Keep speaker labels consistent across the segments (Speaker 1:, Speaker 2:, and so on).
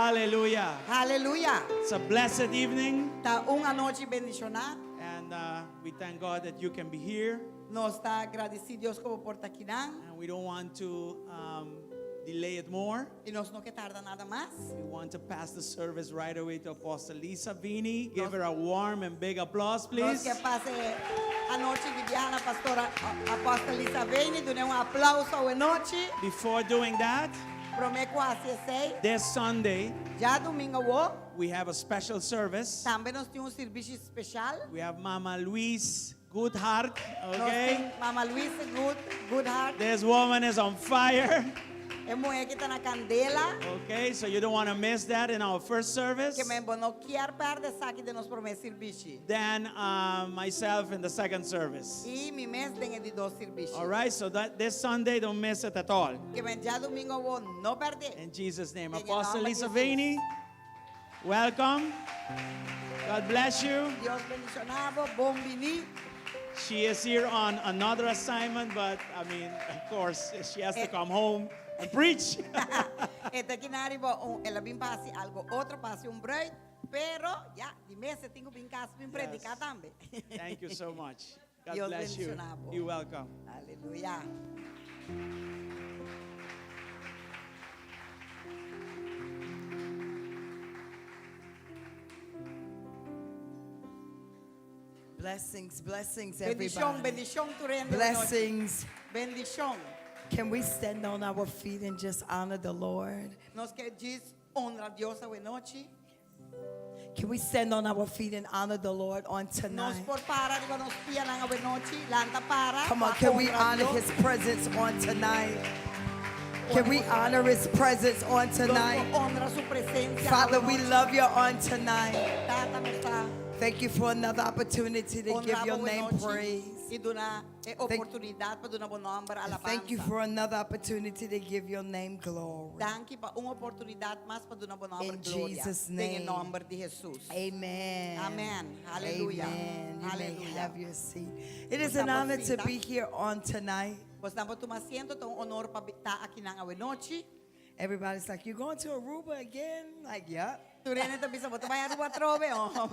Speaker 1: Hallelujah.
Speaker 2: Aleluya.
Speaker 1: It's a blessed evening,
Speaker 2: Ta un anochi bendishoná.
Speaker 1: and we thank God that you can be here.
Speaker 2: Nos ta gradisí Dios ku bo por ta akinan.
Speaker 1: And we don't want to delay it more.
Speaker 2: I nos no ke tarda nada mas.
Speaker 1: We want to pass the service right away to Apostle Lisa Vini. Give her a warm and big applause,
Speaker 2: Nos
Speaker 1: please.
Speaker 2: ke pasa e anochi di biaha na Pastora Apostle Lisa Vini. Dun'é un aplauso awe nochi.
Speaker 1: Before doing that,
Speaker 2: Promé ku hasi esei,
Speaker 1: this Sunday,
Speaker 2: djadumingu awor,
Speaker 1: we have a special service.
Speaker 2: tambe nos tin un sirbishi speshal.
Speaker 1: We have Mama Louise Goodheart,
Speaker 2: Nos
Speaker 1: okay?
Speaker 2: tin Mama Louise Good, Goodheart.
Speaker 1: This woman is on fire.
Speaker 2: E muhé aki ta na kandela.
Speaker 1: Okay, so you don't want to miss that in our first service.
Speaker 2: Ke men bo no kier pèrdè esaki den nos promé sirbishi.
Speaker 1: Then myself in the second service.
Speaker 2: I mi mes den e di dos sirbishi.
Speaker 1: All right, so that this Sunday don't miss it at all.
Speaker 2: Ke men djadumingu awor no pèrdè.
Speaker 1: In Jesus' name.
Speaker 2: Den e
Speaker 1: Apostle
Speaker 2: nòmber di
Speaker 1: Lisa
Speaker 2: Jesus.
Speaker 1: Vaney, welcome. God bless you.
Speaker 2: Dios bendishoná bo. Bon biní.
Speaker 1: She is here on another assignment, but I mean, of course, she has to come home and preach.
Speaker 2: E ta akinan riba un, el a bin pa hasi algo otro, pa hasi un bruid, pero ya, di mes e tin ku bin kas bin prediká tambe.
Speaker 1: Thank you so much. God
Speaker 2: Dios
Speaker 1: bless you.
Speaker 2: bendishoná bo.
Speaker 1: You're welcome.
Speaker 2: Aleluya.
Speaker 3: Blessings, blessings,
Speaker 2: Bendishon,
Speaker 3: everybody.
Speaker 2: bendishon tur hende awe nochi.
Speaker 3: Blessings.
Speaker 2: Bendishon.
Speaker 3: Can we stand on our feet and just honor the Lord?
Speaker 2: Nos ke djis honra Dios awe nochi.
Speaker 3: Can we stand on our feet and honor the Lord on
Speaker 2: Nos
Speaker 3: tonight?
Speaker 2: por para riba nos pianan awe nochi, lanta para
Speaker 3: Come on,
Speaker 2: pa
Speaker 3: can we
Speaker 2: honra
Speaker 3: honor
Speaker 2: Dios.
Speaker 3: his presence on tonight? Can we honor his presence on
Speaker 2: Nos por
Speaker 3: tonight?
Speaker 2: honra su presencia
Speaker 3: Father,
Speaker 2: awe
Speaker 3: we
Speaker 2: nochi.
Speaker 3: love you on tonight.
Speaker 2: Tata, nos ta
Speaker 3: Thank you for another opportunity to give
Speaker 2: honra
Speaker 3: your
Speaker 2: bo
Speaker 3: name
Speaker 2: anochi
Speaker 3: praise.
Speaker 2: i duna e oportunidat pa duna bo nòmber
Speaker 3: Thank you
Speaker 2: alabansa.
Speaker 3: for another opportunity to give your name glory.
Speaker 2: Danki pa un oportunidat mas pa duna bo nòmber
Speaker 3: In
Speaker 2: gloria.
Speaker 3: Jesus'
Speaker 2: Den e
Speaker 3: name.
Speaker 2: nòmber di Hesus.
Speaker 3: Amen.
Speaker 2: Amen. Hallelujah.
Speaker 3: Amen. You may
Speaker 2: Hallelujah.
Speaker 3: have your seat. It is
Speaker 2: Nos
Speaker 3: an honor to
Speaker 2: sinta.
Speaker 3: be here on tonight.
Speaker 2: Bosnan por tuma asiento, ta un honor pa ta akinan awe nochi.
Speaker 3: Everybody's like, You're going to Aruba again? Like, yep.
Speaker 2: Tur hende ta bisa, Bo ta bai Aruba atrobe? Oh.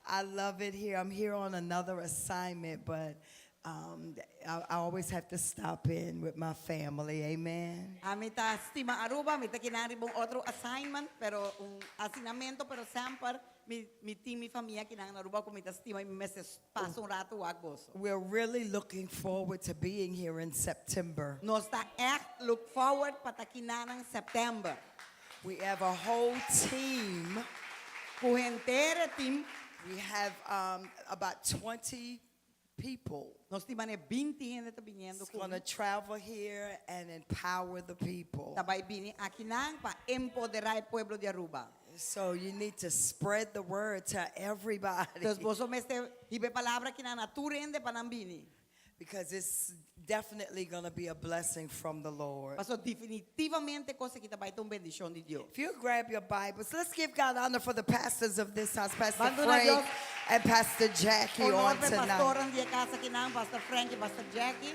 Speaker 3: I love it here. I'm here on another assignment, but um, I, I always have to stop in with my family. Amen.
Speaker 2: Ami ta stima Aruba, mi ta kinan riba un otro assignment, pero un asignamento, pero semper mi mi tin mi famia kinan na Aruba ku mi ta stima i mi mester pasa un ratu wak boso.
Speaker 3: We're really looking forward to being here in September.
Speaker 2: Nos ta ègt look forward pa ta kinanan September.
Speaker 3: We have a whole team.
Speaker 2: Ku henter e team.
Speaker 3: We have um, about 20 people.
Speaker 2: Nos tin manera binti hende ta biniendo
Speaker 3: It's
Speaker 2: ku
Speaker 3: going to
Speaker 2: mi.
Speaker 3: travel here and empower the people.
Speaker 2: Ta bai bini akinan pa empoderá e pueblo di Aruba.
Speaker 3: So you need to spread the word to everybody.
Speaker 2: Dus boso mester hiba e palabra akinan na tur hende pa nan bini.
Speaker 3: Because it's definitely going to be a blessing from the Lord.
Speaker 2: Paso definitivamente kos aki ta bai ta un bendishon di Dios.
Speaker 3: If you grab your Bibles, let's give God honor for the pastors of this house, Pastor
Speaker 2: Ban duna
Speaker 3: Frank
Speaker 2: Dios
Speaker 3: and Pastor Jackie
Speaker 2: honor
Speaker 3: on
Speaker 2: pa e
Speaker 3: tonight.
Speaker 2: pastornan di e kas akinan, Pastor Frank i Pastor Jackie.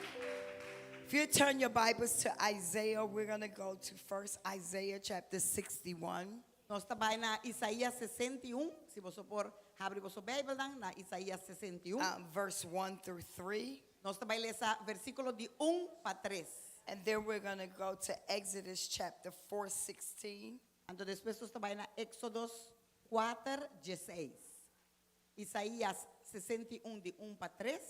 Speaker 3: If you turn your Bibles to Isaiah, we're going to go to first Isaiah chapter 61.
Speaker 2: Nos ta bai na Isaías 61, si boso por habri boso Bijbelnan na Isaías 61.
Speaker 3: Um, verse 1 through 3.
Speaker 2: Nos ta bai lesa versíkulo di un pa tres.
Speaker 3: And then we're going to go to Exodus chapter 4, 16.
Speaker 2: Anto despues nos ta bai na Éxodos kuater, dieseis. Isaías 61 di un pa tres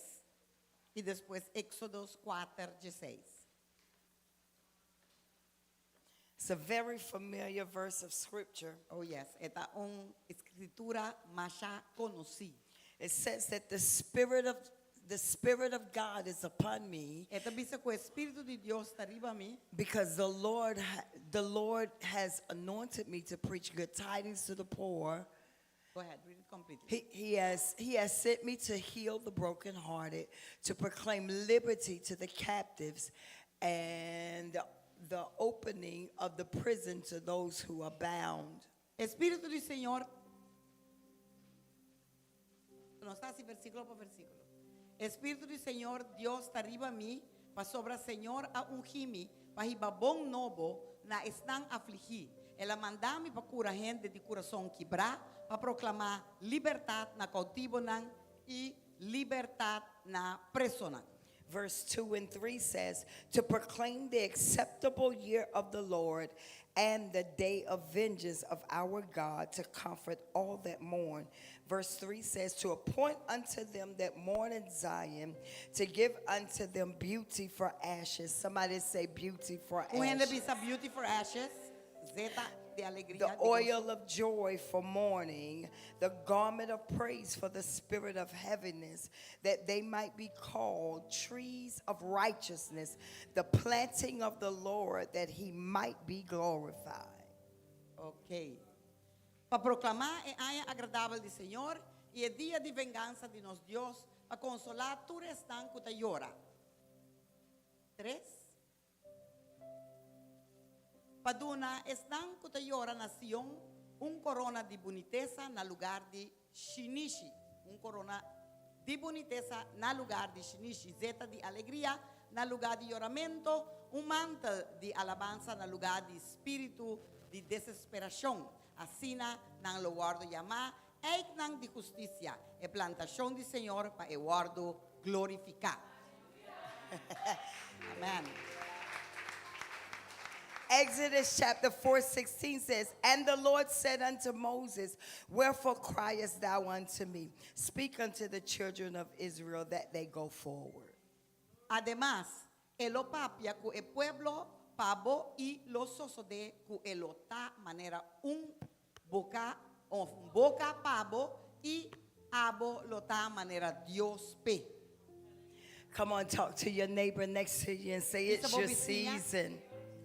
Speaker 2: i despues Éxodos kuater, dieseis.
Speaker 3: It's a very familiar verse of scripture.
Speaker 2: Oh yes, e ta un escritura masha conocí.
Speaker 3: It says that the spirit of the spirit of God is upon me
Speaker 2: E ta bisa ku e spiritu di Dios ta riba mi.
Speaker 3: because the Lord the Lord has anointed me to preach good tidings to the poor.
Speaker 2: Go ahead, read it completely.
Speaker 3: He, he, has, he has sent me to heal the brokenhearted, to proclaim liberty to the captives, and the opening of the prison to those who are bound.
Speaker 2: E spiritu di Señor Nos ta hasi versíkulo pa versíkulo. E spiritu di Señor Dios ta riba mi, pasobra Señor a ungí mi pa hiba bon nobo na esnan afligí. El a manda mi pa kura hende di kurason kibrá, pa proklamá libertat na koutivonan i libertat na presonan.
Speaker 3: Verse 2 and 3 says, To proclaim the acceptable year of the Lord and the day of vengeance of our God, to comfort all that mourn. Verse 3 says, To appoint unto them that mourn in Zion, to give unto them beauty for ashes. Somebody say, Beauty for
Speaker 2: Un hende
Speaker 3: ashes.
Speaker 2: bisa beauty for ashes, zeta di alegria.
Speaker 3: The
Speaker 2: di goso.
Speaker 3: oil of joy for mourning, the garment of praise for the spirit of heaviness, that they might be called trees of righteousness, the planting of the Lord, that he might be glorified.
Speaker 2: Ok. Pa proklamá e aña agradabel di Señor i e dia di vengansa di nos Dios, pa konsolá tur esnan ku ta yora. 3. Pa duna esnan ku ta yora na Sion un korona di bunitesa na lugá di shinishi, un korona di bunitesa na lugá di shinishi, zeta di alegria na lugá di yoramentu, un mantel di alabansa na lugá di spiritu di desesperashon. Asina nan lo wòrdu yamá eiknan di hustisia, e plantashon di Señor pa e wòrdu glorifiká. Amèn.
Speaker 3: Exodus chapter 4 16 says, And the Lord said unto Moses, Wherefore criest thou unto me? Speak unto the children of Israel that they go forward.
Speaker 2: Ademas, e lo papia ku e pueblo pa bo i lo sosodé ku e lo ta manera un boka òf un boka pa bo i abo lo ta manera Dios p'e.
Speaker 3: Come on, talk to your neighbor next to you and say,
Speaker 2: Bisa
Speaker 3: It's
Speaker 2: bo
Speaker 3: your
Speaker 2: bisiña,
Speaker 3: season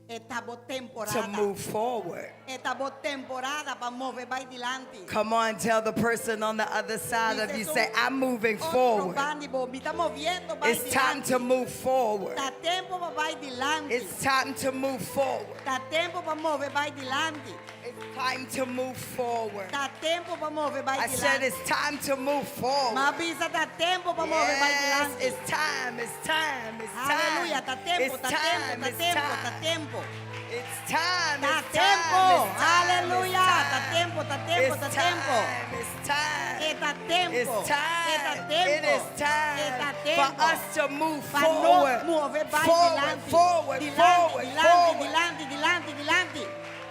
Speaker 2: E ta bo
Speaker 3: to
Speaker 2: temporada.
Speaker 3: move forward.
Speaker 2: E ta bo temporada pa move bai dilanti.
Speaker 3: Come on, tell the person on the other side of you, say, I'm moving
Speaker 2: Otro
Speaker 3: forward.
Speaker 2: band'i bo, mi ta moviendo bai
Speaker 3: It's time
Speaker 2: dilanti.
Speaker 3: to move forward.
Speaker 2: Ta tempu pa bai dilanti.
Speaker 3: It's time to move forward.
Speaker 2: Ta tempu pa move bai dilanti.
Speaker 3: It's time to move forward.
Speaker 2: Ta tempu pa move bai
Speaker 3: I said
Speaker 2: dilanti.
Speaker 3: it's time to move forward.
Speaker 2: M'a bisa ta tempu pa move bai
Speaker 3: Yes,
Speaker 2: dilanti.
Speaker 3: it's time, it's time, it's
Speaker 2: Aleluya,
Speaker 3: time.
Speaker 2: ta tempu,
Speaker 3: It's
Speaker 2: ta tempu,
Speaker 3: time,
Speaker 2: ta
Speaker 3: it's
Speaker 2: tempu, ta
Speaker 3: time.
Speaker 2: tempu.
Speaker 3: It's time,
Speaker 2: Ta
Speaker 3: it's time,
Speaker 2: tempu.
Speaker 3: it's time,
Speaker 2: Aleluya,
Speaker 3: it's
Speaker 2: ta
Speaker 3: time.
Speaker 2: tempu, ta tempu,
Speaker 3: It's
Speaker 2: ta tempu.
Speaker 3: time, it's time.
Speaker 2: E ta tempu.
Speaker 3: It's time.
Speaker 2: E ta tempu.
Speaker 3: It is time
Speaker 2: E ta
Speaker 3: for
Speaker 2: tempu.
Speaker 3: us to move
Speaker 2: Pa nos
Speaker 3: forward.
Speaker 2: move bai
Speaker 3: Forward,
Speaker 2: dilanti.
Speaker 3: forward,
Speaker 2: Dilanti,
Speaker 3: forward,
Speaker 2: dilanti,
Speaker 3: forward.
Speaker 2: dilanti, dilanti, dilanti.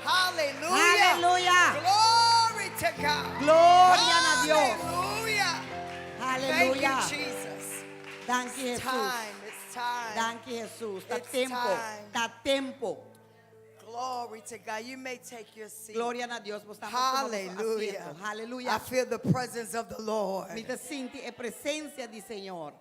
Speaker 3: Hallelujah.
Speaker 2: Aleluya.
Speaker 3: Glory to God.
Speaker 2: Gloria na Dios.
Speaker 3: Hallelujah. Thank you,
Speaker 2: Aleluya.
Speaker 3: Jesus.
Speaker 2: Danki
Speaker 3: It's
Speaker 2: Jesus.
Speaker 3: time. It's time.
Speaker 2: Danki Jesus. Ta
Speaker 3: It's
Speaker 2: tempu.
Speaker 3: time.
Speaker 2: Ta tempu.
Speaker 3: Glory to God. You may take your seat.
Speaker 2: Gloria na Dios. Bo ta
Speaker 3: Hallelujah.
Speaker 2: Aleluya.
Speaker 3: I feel the presence of the Lord.
Speaker 2: Mi ta sinti e presensia di Señor.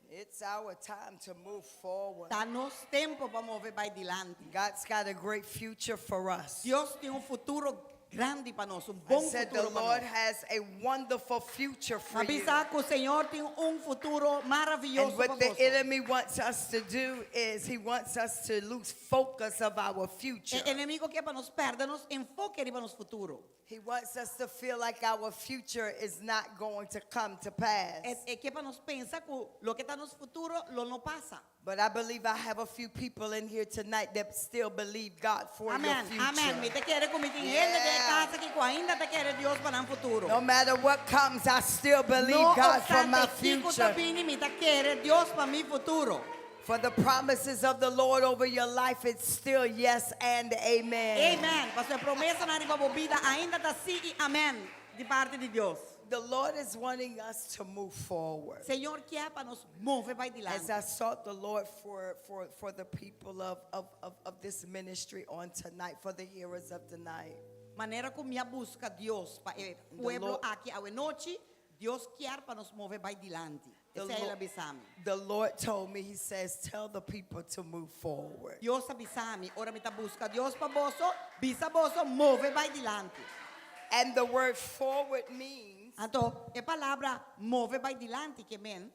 Speaker 3: It's our time to move forward.
Speaker 2: Ta nos tempu pa move bai dilanti.
Speaker 3: God's got a great future for us.
Speaker 2: Dios tin un futuro grandi pa nos, un
Speaker 3: I
Speaker 2: bon
Speaker 3: said the
Speaker 2: futuro pa
Speaker 3: Lord
Speaker 2: nos.
Speaker 3: has a wonderful future for you.
Speaker 2: M'a bisa ku Señor tin un futuro maravioso
Speaker 3: And
Speaker 2: pa
Speaker 3: what the
Speaker 2: nos.
Speaker 3: enemy wants us to do is he wants us to lose focus of our future.
Speaker 2: E enemigu ke pa nos pèrdè nos enfoke riba nos futuro.
Speaker 3: He wants us to feel like our future is not going to come to pass.
Speaker 2: E, e ke pa nos pensa ku loke ta nos futuro lo no pasa.
Speaker 3: But I believe I have a few people in here tonight that still believe God for your
Speaker 2: Amèn. Amèn. Mi
Speaker 3: future.
Speaker 2: ta kere ku mi tin hende den
Speaker 3: Yeah.
Speaker 2: kas aki ku ainda ta kere Dios pa nan futuro.
Speaker 3: No matter what comes, I still believe
Speaker 2: No
Speaker 3: God for my
Speaker 2: obstante kiko
Speaker 3: future.
Speaker 2: ta bini, mi ta kere Dios pa mi futuro.
Speaker 3: For the promises of the Lord over your life, it's still yes and amen.
Speaker 2: Amen. Pasobra e promesanan riba bo bida ainda ta sí i amèn di parti di Dios.
Speaker 3: The Lord is wanting us to move forward.
Speaker 2: Señor ke pa nos move bai
Speaker 3: As
Speaker 2: dilanti.
Speaker 3: I sought the Lord for the people of this ministry on tonight, for the hearers of tonight.
Speaker 2: Manera ku mi a buska Dios pa e pueblo
Speaker 3: Lord-
Speaker 2: aki awe nochi, Dios ke pa nos move bai dilanti. Esei el a bisa mi.
Speaker 3: The Lord told me, He says, tell the people to move forward.
Speaker 2: Dios a bisa mi, ora mi ta buska Dios pa boso, bisa boso move bai dilanti.
Speaker 3: And the word forward means,
Speaker 2: Anto, e palabra move bai dilanti ke men,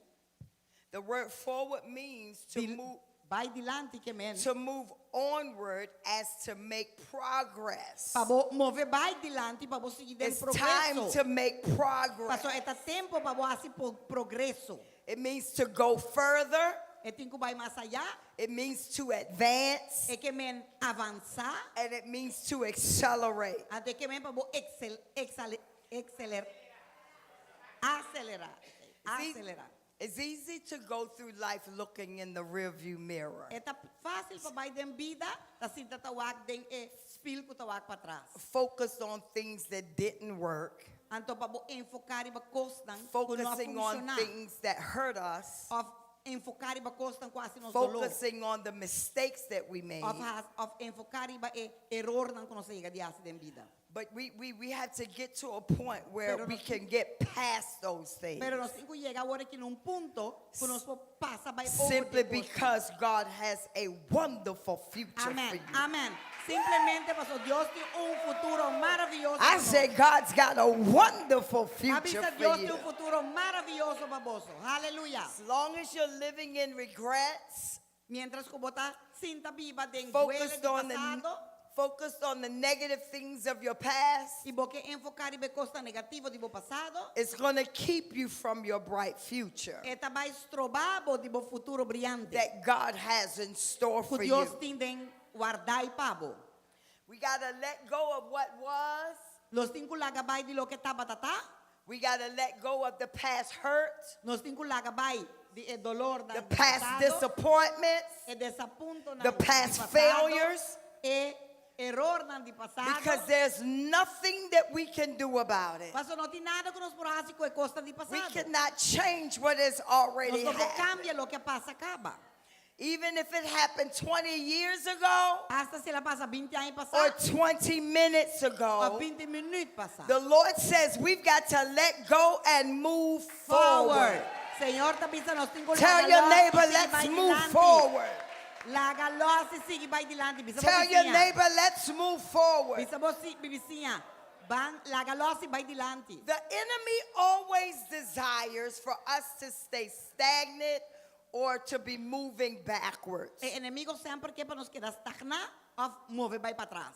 Speaker 3: the word forward means to
Speaker 2: dil-
Speaker 3: move
Speaker 2: bai dilanti ke men.
Speaker 3: to move onward as to make progress.
Speaker 2: Pa bo move bai dilanti, pa bo sigui den
Speaker 3: It's time
Speaker 2: progreso.
Speaker 3: to make progress.
Speaker 2: Paso e ta tempu pa bo hasi progreso.
Speaker 3: It means to go further.
Speaker 2: E tin ku bai mas ayá.
Speaker 3: It means to advance.
Speaker 2: E ke men avansá.
Speaker 3: And it means to accelerate.
Speaker 2: Anto e ke men pa bo eksel, eksale, ekseler, aselerá. Aselerá.
Speaker 3: It's easy to go through life looking in the rearview mirror.
Speaker 2: E ta fásil pa bai den bida, ta sinta ta wak den e spil ku ta wak patras.
Speaker 3: Focused on things that didn't work.
Speaker 2: Anto pa bo enfoká riba kosnan ku no a
Speaker 3: Focusing on
Speaker 2: funshoná.
Speaker 3: things that hurt us.
Speaker 2: Òf enfoká riba kosnan ku a hasi nos doló.
Speaker 3: Focusing on the mistakes that we made.
Speaker 2: Òf has, òf enfoká riba e erornan ku nos a yega di hasi den bida.
Speaker 3: But we, we, we have to get to a point where
Speaker 2: Pero
Speaker 3: we
Speaker 2: nos-
Speaker 3: can get past those things.
Speaker 2: Pero nos tin ku yega awor aki na un punto ku nos por pasa bai over
Speaker 3: Simply
Speaker 2: di kosnan.
Speaker 3: because God has a wonderful future for
Speaker 2: Amèn.
Speaker 3: you.
Speaker 2: Amèn. Simplemente paso Dios tin un futuro maravioso
Speaker 3: I
Speaker 2: pa
Speaker 3: say
Speaker 2: nos.
Speaker 3: God's got a wonderful future
Speaker 2: A bisa
Speaker 3: for
Speaker 2: Dios
Speaker 3: you.
Speaker 2: tin un futuro maravioso pa boso. Aleluya.
Speaker 3: As long as you're living in regrets,
Speaker 2: Miéntras ku bo ta sinta biba den duele
Speaker 3: focused
Speaker 2: di
Speaker 3: on the
Speaker 2: pasado
Speaker 3: focused on the negative things of your past,
Speaker 2: i bo ke enfoká riba kosnan negativo di bo pasado,
Speaker 3: it's going to keep you from your bright future
Speaker 2: e ta bai stroba bo di bo futuro briante.
Speaker 3: that God has in store
Speaker 2: Ku
Speaker 3: for
Speaker 2: Dios
Speaker 3: you.
Speaker 2: tin den wardá pa bo.
Speaker 3: We got to let go of what was.
Speaker 2: Nos tin ku laga bai di loke tabata ta.
Speaker 3: We got to let go of the past hurt,
Speaker 2: Nos tin ku laga bai di e doló
Speaker 3: the past
Speaker 2: pasado,
Speaker 3: disappointments,
Speaker 2: e desapuntonan
Speaker 3: the past
Speaker 2: di pasado,
Speaker 3: failures.
Speaker 2: e erornan di pasado.
Speaker 3: Because there's nothing that we can do about it.
Speaker 2: Paso no tin nada ku nos por hasi ku e kosnan di
Speaker 3: We
Speaker 2: pasado.
Speaker 3: cannot change what has already
Speaker 2: Nos no por
Speaker 3: happened.
Speaker 2: kambia loke a pasa kaba.
Speaker 3: Even if it happened 20 years ago
Speaker 2: Asta si el a pasa 20 aña
Speaker 3: or
Speaker 2: pasá
Speaker 3: 20 minutes
Speaker 2: òf
Speaker 3: ago,
Speaker 2: 20 minüt pasá.
Speaker 3: the Lord says we've got to let go and move
Speaker 2: Forward.
Speaker 3: forward.
Speaker 2: Señor ta bisa nos tin ku
Speaker 3: Tell your neighbor, let's move forward.
Speaker 2: Laga lòs i sigui bai dilanti. Bisa
Speaker 3: Tell your neighbor, let's move forward.
Speaker 2: Bisa bo bisiña. Ban laga lòs i bai dilanti.
Speaker 3: The enemy always desires for us to stay stagnant or to be moving backwards.
Speaker 2: E enemigu semper ke pa nos keda stagná òf move bai patras.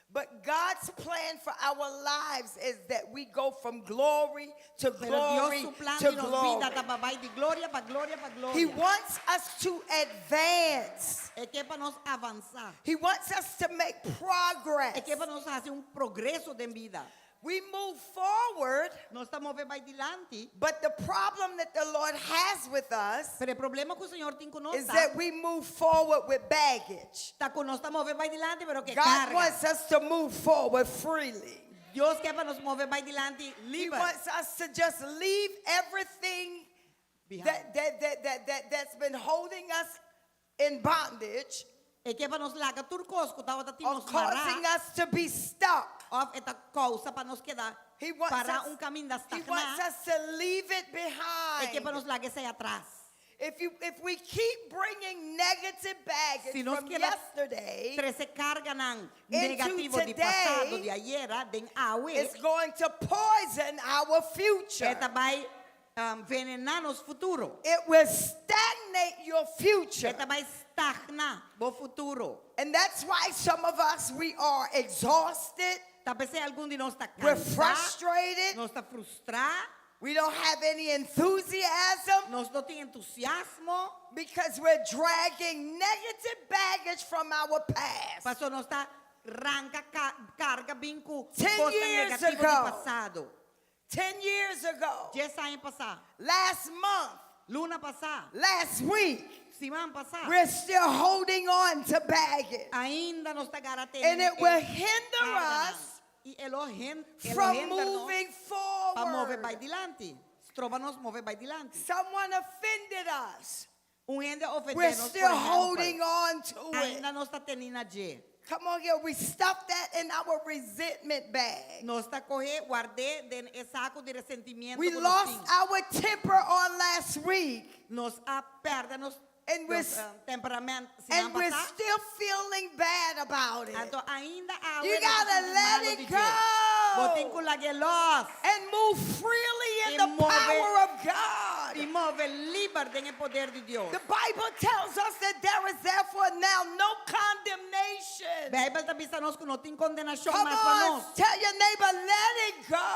Speaker 3: But God's plan for our lives is that we go from glory to
Speaker 2: Pero Dios
Speaker 3: glory
Speaker 2: su plan
Speaker 3: to
Speaker 2: di nos bida
Speaker 3: glory.
Speaker 2: ta pa bai di gloria pa gloria pa gloria.
Speaker 3: He wants us to advance.
Speaker 2: E ke pa nos avansá.
Speaker 3: He wants us to make progress.
Speaker 2: E ke pa nos hasi un progreso den bida.
Speaker 3: We move forward,
Speaker 2: Nos ta move bai dilanti.
Speaker 3: but the problem that the Lord has with us
Speaker 2: Pero e problema ku Señor tin ku nos
Speaker 3: is that we move forward with baggage.
Speaker 2: ta ku nos ta move bai dilanti, pero ku
Speaker 3: God
Speaker 2: karga.
Speaker 3: wants us to move forward freely.
Speaker 2: Dios ke pa nos move bai dilanti
Speaker 3: He
Speaker 2: liber.
Speaker 3: wants us to just leave everything
Speaker 2: Behind.
Speaker 3: that's been holding us in bondage
Speaker 2: E ke pa nos laga tur kos ku tabata
Speaker 3: or
Speaker 2: tin nos
Speaker 3: causing
Speaker 2: mará.
Speaker 3: us to be stuck.
Speaker 2: Òf e ta kousa pa nos keda
Speaker 3: He wants
Speaker 2: pará
Speaker 3: us,
Speaker 2: un kaminda
Speaker 3: he wants
Speaker 2: stagná.
Speaker 3: us to leave it
Speaker 2: E ke pa
Speaker 3: behind.
Speaker 2: nos laga esei atras.
Speaker 3: If we keep bringing negative baggage
Speaker 2: Si nos
Speaker 3: from
Speaker 2: keda
Speaker 3: yesterday,
Speaker 2: trese karganan
Speaker 3: into
Speaker 2: negativo di
Speaker 3: today,
Speaker 2: pasado di ayera den awe,
Speaker 3: it's going to poison our future.
Speaker 2: e ta bai venená nos futuro.
Speaker 3: It will stagnate your future.
Speaker 2: E ta bai stagná bo futuro.
Speaker 3: And that's why some of us, we are exhausted.
Speaker 2: Ta p'esei algun di nos ta
Speaker 3: We're
Speaker 2: kansá,
Speaker 3: frustrated.
Speaker 2: nos ta frustrá,
Speaker 3: We don't have any enthusiasm
Speaker 2: nos no tin entusiasmo,
Speaker 3: because we're dragging negative baggage from our past.
Speaker 2: Paso nos ta ranka karga bin ku
Speaker 3: 10
Speaker 2: kosnan
Speaker 3: years
Speaker 2: negativo di
Speaker 3: ago.
Speaker 2: pasado.
Speaker 3: 10 years ago,
Speaker 2: 10 aña pasá,
Speaker 3: last month,
Speaker 2: luna pasá,
Speaker 3: last week,
Speaker 2: siman pasá,
Speaker 3: we're still holding on to baggage.
Speaker 2: Ainda nos ta gara tene
Speaker 3: And it will hinder
Speaker 2: karganan.
Speaker 3: us
Speaker 2: I e lo hin, e lo
Speaker 3: from
Speaker 2: hinder nos
Speaker 3: moving
Speaker 2: pa move bai
Speaker 3: forward.
Speaker 2: dilanti. Stroba nos move bai dilanti.
Speaker 3: Someone offended us.
Speaker 2: Un hende ofendé
Speaker 3: We're
Speaker 2: nos, por
Speaker 3: still
Speaker 2: ehèmpel.
Speaker 3: holding on to it.
Speaker 2: Ainda nos ta tene na dje.
Speaker 3: Come on here. We stuff that in our resentment bag.
Speaker 2: Nos ta kohe ward'é den e saku di resentimentu
Speaker 3: We
Speaker 2: ku nos
Speaker 3: lost
Speaker 2: tin.
Speaker 3: our temper on last week.
Speaker 2: Nos a pèrdè nos,
Speaker 3: And we're
Speaker 2: nos temperamento.
Speaker 3: And we're still feeling bad about it.
Speaker 2: Anto ainda a
Speaker 3: You gotta let it go.
Speaker 2: Bo tin ku lag'é lòs.
Speaker 3: And move freely in
Speaker 2: I
Speaker 3: the
Speaker 2: move
Speaker 3: power of God.
Speaker 2: I move liber den e poder di Dios.
Speaker 3: The Bible tells us that there is therefore now no condemnation.
Speaker 2: Beibel ta bisa nos ku no tin kondenashon
Speaker 3: Come
Speaker 2: mas pa
Speaker 3: on,
Speaker 2: nos.
Speaker 3: tell your neighbor, let it go.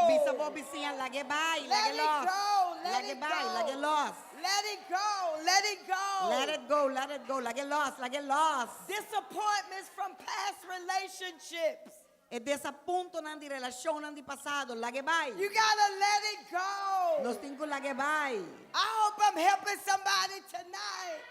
Speaker 2: Bisa bo bisiña lag'é bai,
Speaker 3: Let
Speaker 2: lag'é
Speaker 3: it
Speaker 2: lòs.
Speaker 3: go, let
Speaker 2: Lag'é
Speaker 3: it
Speaker 2: bai,
Speaker 3: go.
Speaker 2: lag'é lòs.
Speaker 3: Let it go. Let it go.
Speaker 2: Let it go, let it go. Lag'é los, lag'é los.
Speaker 3: Disappointments from past relationships.
Speaker 2: E desapuntonan di relashonnan di pasado, lag'é bai.
Speaker 3: You gotta let it go.
Speaker 2: Nos tin ku lag'é bai.
Speaker 3: I hope I'm helping somebody tonight.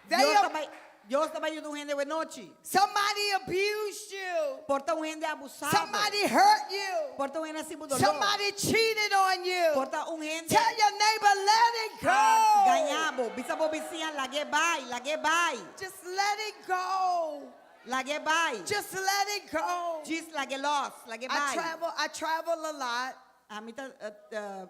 Speaker 3: They
Speaker 2: Dios ta bai, Dios ta bai yuda un hende awe nochi.
Speaker 3: Somebody abused you.
Speaker 2: Por ta un hende a abusá bo.
Speaker 3: Somebody hurt you.
Speaker 2: Por ta un hende a hasi bo doló.
Speaker 3: Somebody cheated on you.
Speaker 2: Por ta un hende
Speaker 3: Tell your neighbor, let it go.
Speaker 2: gaña bo. Bisa bo bisiña, lag'é bai, lag'é bai.
Speaker 3: Just let it go.
Speaker 2: Lag'é bai.
Speaker 3: Just let it go.
Speaker 2: Djis lag'é los, lag'é
Speaker 3: I
Speaker 2: bai.
Speaker 3: travel, I travel a lot.
Speaker 2: Ami ta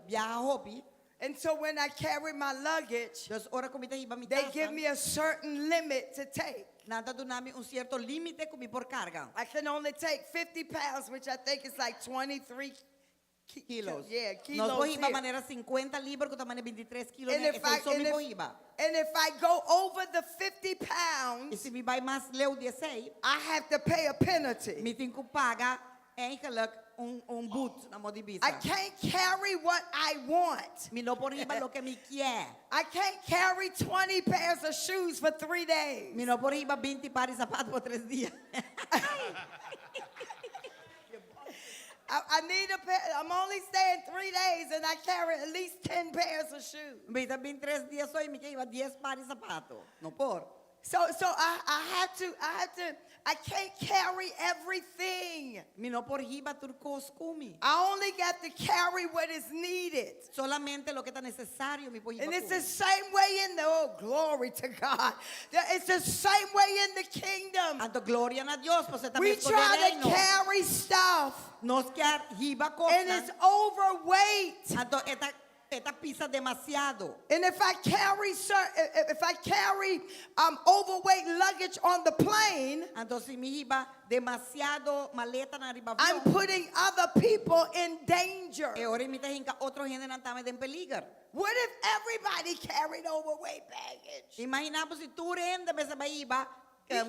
Speaker 2: biaha hopi.
Speaker 3: And so when I carry my luggage,
Speaker 2: Dus ora ku mi ta hiba mi
Speaker 3: they
Speaker 2: tas,
Speaker 3: give me a certain limit to take.
Speaker 2: Nan ta duna mi un sierto límite ku mi por karga.
Speaker 3: I can only take 50 pounds, which I think is like 23
Speaker 2: Kilos.
Speaker 3: Yeah,
Speaker 2: Nos
Speaker 3: kilos.
Speaker 2: por hiba
Speaker 3: here.
Speaker 2: manera 50 libra ku ta manera 23 kilo.
Speaker 3: And if I,
Speaker 2: Esei so
Speaker 3: and
Speaker 2: mi por
Speaker 3: if,
Speaker 2: hiba.
Speaker 3: and if I go over the 50
Speaker 2: I
Speaker 3: pounds,
Speaker 2: si mi bai mas leu di esei,
Speaker 3: I have to pay a penalty.
Speaker 2: mi tin ku paga eigenlijk un un boet na moda di bisa.
Speaker 3: I can't carry what I want.
Speaker 2: Mi no por hiba loke mi kier.
Speaker 3: I can't carry 20 pairs of shoes for 3 days.
Speaker 2: Mi no por hiba 20 par di sapatu pa 3 dia.
Speaker 3: I need a pair. I'm only staying 3 days and I carry at least 10 pairs of shoes.
Speaker 2: Mi ta bin 3 dia so i mi ke hiba 10 par di sapatu. No por.
Speaker 3: So, so I, I have to, I have to, I can't carry everything.
Speaker 2: Mi no por hiba tur kos ku mi.
Speaker 3: I only got to carry what is needed.
Speaker 2: Solamente loke ta nesesario mi por hiba
Speaker 3: And it's
Speaker 2: ku mi.
Speaker 3: the same way in the, oh, glory to God. It's the same way in the kingdom.
Speaker 2: Anto gloria na Dios, pasobra ta
Speaker 3: We
Speaker 2: meskos den
Speaker 3: try to
Speaker 2: reino.
Speaker 3: carry stuff
Speaker 2: Nos kier hiba kos.
Speaker 3: and it's overweight.
Speaker 2: Anto e ta e ta pisa demasiado.
Speaker 3: And if I carry if I carry overweight luggage on the plane,
Speaker 2: Anto si mi hiba demasiado maletanan riba
Speaker 3: I'm
Speaker 2: avion.
Speaker 3: putting other people in danger.
Speaker 2: E ora mi ta hinka otro hendenan tambe den peliger.
Speaker 3: What if everybody carried overweight baggage?
Speaker 2: Imaginá bo si tur hende mester bai hiba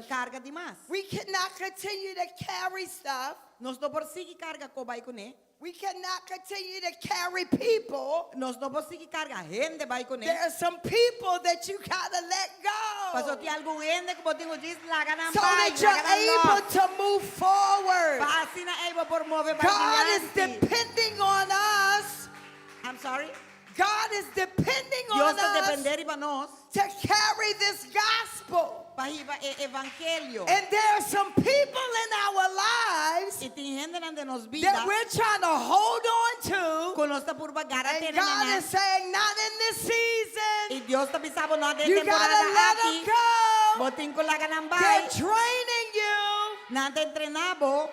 Speaker 2: karga di mas.
Speaker 3: We cannot continue to carry stuff.
Speaker 2: Nos no por sigui karga kos bai kuné.
Speaker 3: We cannot continue to carry people.
Speaker 2: Nos no por sigui karga hende bai kuné.
Speaker 3: There are some people that you gotta let go.
Speaker 2: Paso tin algun hende ku bo tin ku djis laga nan
Speaker 3: So
Speaker 2: bai,
Speaker 3: that you're
Speaker 2: laga nan
Speaker 3: able
Speaker 2: los.
Speaker 3: to move forward.
Speaker 2: Pa asina ei bo por move bai
Speaker 3: God is
Speaker 2: dilanti.
Speaker 3: depending on us.
Speaker 2: I'm sorry.
Speaker 3: God is depending
Speaker 2: Dios
Speaker 3: on
Speaker 2: ta
Speaker 3: us
Speaker 2: dependé riba nos
Speaker 3: to carry this gospel.
Speaker 2: pa hiba e evangelio.
Speaker 3: And there are some people in our lives
Speaker 2: I tin hendenan den nos
Speaker 3: that
Speaker 2: bida
Speaker 3: we're trying to hold on to.
Speaker 2: ku nos ta purba gara
Speaker 3: And
Speaker 2: tene
Speaker 3: God
Speaker 2: na nan.
Speaker 3: is saying, not in this season.
Speaker 2: I Dios ta bisa bo no den
Speaker 3: You gotta
Speaker 2: temporada
Speaker 3: let them
Speaker 2: aki.
Speaker 3: go.
Speaker 2: Bo tin ku laga nan
Speaker 3: They're
Speaker 2: bai.
Speaker 3: draining you.
Speaker 2: Nan ta entrená bo.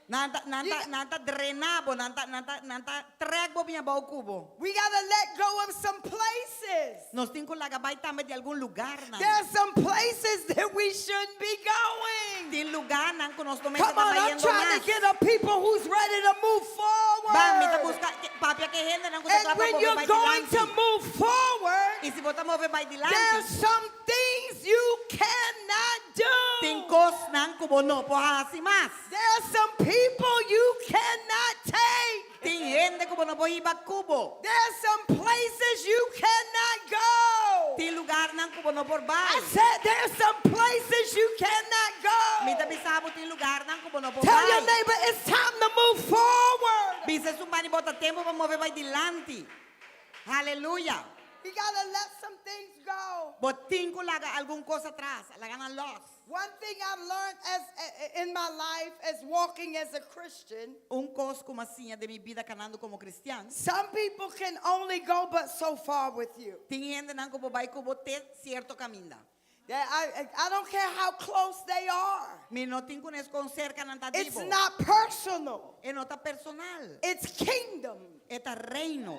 Speaker 2: Nan ta, nan ta,
Speaker 3: You-
Speaker 2: nan ta drená bo, nan ta, nan ta, nan ta trèk bo bin abou ku bo.
Speaker 3: We gotta let go of some places.
Speaker 2: Nos tin ku laga bai tambe di algun lugarnan.
Speaker 3: There are some places that we shouldn't be going.
Speaker 2: Tin lugarnan ku nos no mester
Speaker 3: Come
Speaker 2: ta
Speaker 3: on, I'm
Speaker 2: bayendo
Speaker 3: trying to
Speaker 2: mas.
Speaker 3: get a people who's ready to move
Speaker 2: Ban, mi ta
Speaker 3: forward.
Speaker 2: buska papia ku hendenan ku ta
Speaker 3: And
Speaker 2: kla pa
Speaker 3: when
Speaker 2: move
Speaker 3: you're
Speaker 2: bai
Speaker 3: going to
Speaker 2: dilanti.
Speaker 3: move forward,
Speaker 2: I si bo ta move bai
Speaker 3: there's
Speaker 2: dilanti,
Speaker 3: some things you cannot do.
Speaker 2: tin kosnan ku bo no por hasi mas.
Speaker 3: There are some people you cannot take.
Speaker 2: Tin hende ku bo no por hiba ku bo.
Speaker 3: There are some places you cannot go.
Speaker 2: Tin lugarnan ku bo no por
Speaker 3: I
Speaker 2: bai.
Speaker 3: said there are some places you cannot go.
Speaker 2: Mi ta bisa bo tin lugarnan ku bo no por
Speaker 3: Tell your
Speaker 2: bai.
Speaker 3: neighbor it's time to move forward.
Speaker 2: Bisa esun banda di bo ta tempu pa move bai dilanti. Haleluya.
Speaker 3: You gotta let some things go.
Speaker 2: Bo tin ku laga algun kos atras, laga nan los.
Speaker 3: One thing I've learned as in my life as walking as a Christian,
Speaker 2: Un kos ku m'a siña den mi bida kanando komo kristian.
Speaker 3: some people can only go but so far with you.
Speaker 2: Tin hendenan ku por bai ku bo te sierto kaminda.
Speaker 3: Yeah, I don't care how close they are.
Speaker 2: Mi no tin kunes kon serka nan ta
Speaker 3: It's
Speaker 2: di bo.
Speaker 3: not personal.
Speaker 2: E no ta personal.
Speaker 3: It's kingdom.
Speaker 2: E ta reino.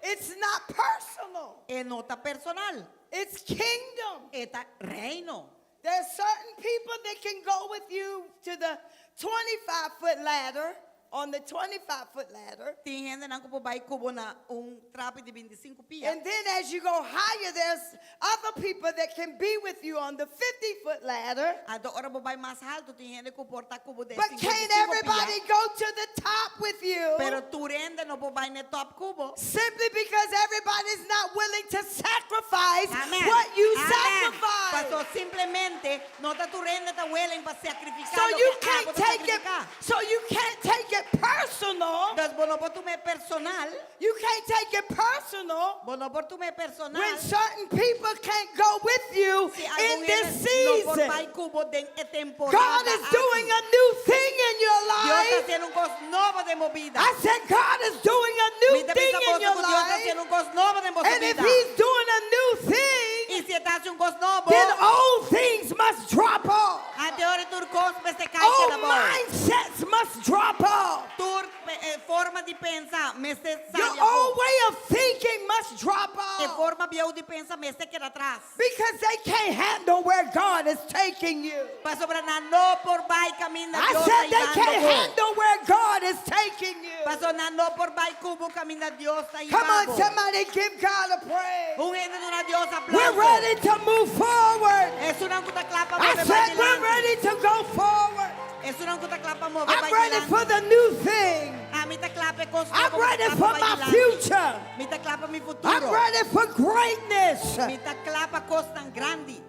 Speaker 3: It's not personal.
Speaker 2: E no ta personal.
Speaker 3: It's kingdom.
Speaker 2: E ta reino.
Speaker 3: There's certain people that can go with you to the 25 foot ladder. on the 25 foot ladder.
Speaker 2: Tin hendenan ku por bai ku bo na un trapi di 25 pia.
Speaker 3: And then as you go higher, there's other people that can be with you on the 50 foot ladder.
Speaker 2: Anto ora bo bai mas haltu, tin hende ku por ta ku bo den
Speaker 3: But
Speaker 2: 55
Speaker 3: can't
Speaker 2: pia.
Speaker 3: everybody go to the top with you?
Speaker 2: Pero tur hende no por bai na top ku bo.
Speaker 3: Simply because everybody's not willing to sacrifice
Speaker 2: Amen.
Speaker 3: what you
Speaker 2: Amen.
Speaker 3: sacrifice.
Speaker 2: Paso simplemente no ta tur hende ta willing pa sakrifiká
Speaker 3: So
Speaker 2: loke
Speaker 3: you
Speaker 2: abo
Speaker 3: can't
Speaker 2: ta
Speaker 3: take it.
Speaker 2: sakrifiká.
Speaker 3: So you can't take it personal.
Speaker 2: Dus bo no por tum'é personal.
Speaker 3: You can't take it personal
Speaker 2: Bo no por tum'é personal.
Speaker 3: when certain people can't go with you
Speaker 2: Si
Speaker 3: in
Speaker 2: algun
Speaker 3: this
Speaker 2: hende no por
Speaker 3: season.
Speaker 2: bai ku bo den e temporada
Speaker 3: God is
Speaker 2: aki.
Speaker 3: doing a new thing in your
Speaker 2: Dios ta
Speaker 3: life.
Speaker 2: hasiendo un kos nobo den bo bida.
Speaker 3: I said God is doing a new
Speaker 2: Mi ta
Speaker 3: thing
Speaker 2: bisa
Speaker 3: in
Speaker 2: boso
Speaker 3: your
Speaker 2: ku Dios ta
Speaker 3: life.
Speaker 2: hasiendo un kos nobo den boso
Speaker 3: And if
Speaker 2: bida.
Speaker 3: he's doing a new thing,
Speaker 2: I si e ta hasi un kos nobo,
Speaker 3: then old things must drop off.
Speaker 2: anto ora tur kos mester kai
Speaker 3: Old
Speaker 2: keda abou.
Speaker 3: mindsets must drop off.
Speaker 2: Tur eh, forma di pensa mester
Speaker 3: Your
Speaker 2: sali
Speaker 3: old
Speaker 2: abou.
Speaker 3: way of thinking must drop
Speaker 2: E
Speaker 3: off.
Speaker 2: forma bieu di pensa mester keda atras.
Speaker 3: Because they can't handle where God is taking you.
Speaker 2: Pasobra nan no por bai kaminda
Speaker 3: I
Speaker 2: Dios
Speaker 3: said
Speaker 2: ta
Speaker 3: they can't
Speaker 2: hibando bo.
Speaker 3: handle where God is taking you.
Speaker 2: Paso nan no por bai ku bo kaminda Dios ta
Speaker 3: Come on,
Speaker 2: hibabo.
Speaker 3: somebody give God a praise.
Speaker 2: Un hende duna Dios
Speaker 3: We're
Speaker 2: aplauso.
Speaker 3: ready to move forward.
Speaker 2: Esunnan ku ta kla pa
Speaker 3: I
Speaker 2: move bai
Speaker 3: said we're
Speaker 2: dilanti.
Speaker 3: ready to go forward.
Speaker 2: Esunnan ku ta kla pa move
Speaker 3: I'm
Speaker 2: bai
Speaker 3: ready
Speaker 2: dilanti.
Speaker 3: for the new thing.
Speaker 2: Ami ta kla pa e kos
Speaker 3: I'm
Speaker 2: nobo, mi ta
Speaker 3: ready
Speaker 2: kla pa
Speaker 3: for
Speaker 2: bai
Speaker 3: my
Speaker 2: dilanti.
Speaker 3: future.
Speaker 2: Mi ta kla pa mi
Speaker 3: I'm
Speaker 2: futuro.
Speaker 3: ready for greatness.
Speaker 2: Mi ta kla pa kosnan grandi.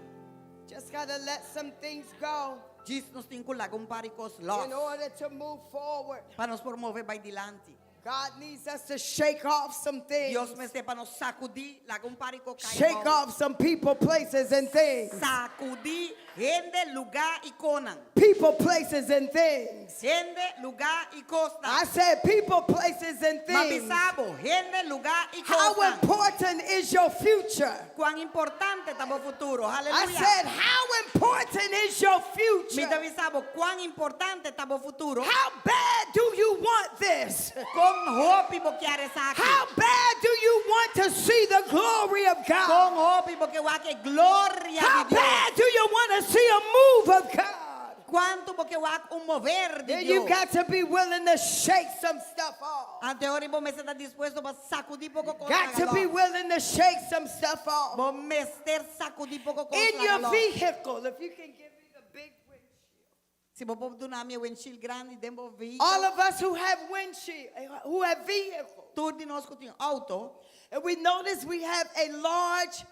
Speaker 3: Just got to let some things go
Speaker 2: Djis nos tin ku laga un par di kos los.
Speaker 3: in order to move forward.
Speaker 2: Pa nos por move bai dilanti.
Speaker 3: God needs us to shake off some things.
Speaker 2: Dios mester pa nos sakudí, laga un par di kos kai
Speaker 3: Shake
Speaker 2: abou.
Speaker 3: off some people, places, and things.
Speaker 2: Sakudí hende, lugá i kosnan.
Speaker 3: People, places, and things.
Speaker 2: Hende, lugá i kosnan.
Speaker 3: I said people, places, and
Speaker 2: M'a
Speaker 3: things.
Speaker 2: bisa bo, hende, lugá i
Speaker 3: How
Speaker 2: kosnan.
Speaker 3: important is your future?
Speaker 2: Kuan importante ta bo futuro.
Speaker 3: I
Speaker 2: Aleluya.
Speaker 3: said, how important is your
Speaker 2: Mi
Speaker 3: future?
Speaker 2: ta bisa bo, kuan importante ta bo futuro.
Speaker 3: How bad do you want this?
Speaker 2: Kon hopi bo kier esaki.
Speaker 3: How bad do you want to see the glory of God?
Speaker 2: Kon hopi bo ke wak e gloria
Speaker 3: How
Speaker 2: di Dios.
Speaker 3: bad do you want to see a move of God?
Speaker 2: Kuantu bo ke wak un mover di
Speaker 3: Then you
Speaker 2: Dios.
Speaker 3: got to be willing to shake some stuff off.
Speaker 2: Anto e ora bo mester ta dispuesto pa sakudí poko kos
Speaker 3: Got to be willing to shake some stuff off.
Speaker 2: Bo mester sakudí poko kos
Speaker 3: In your
Speaker 2: laga los.
Speaker 3: vehicle, if you can give me the big windshield.
Speaker 2: Si bo por duna mi e windshield grandi den bo vehíkulo.
Speaker 3: All of us who have windshield, who have vehicles,
Speaker 2: Tur di nos ku tin outo.
Speaker 3: and we notice we have a large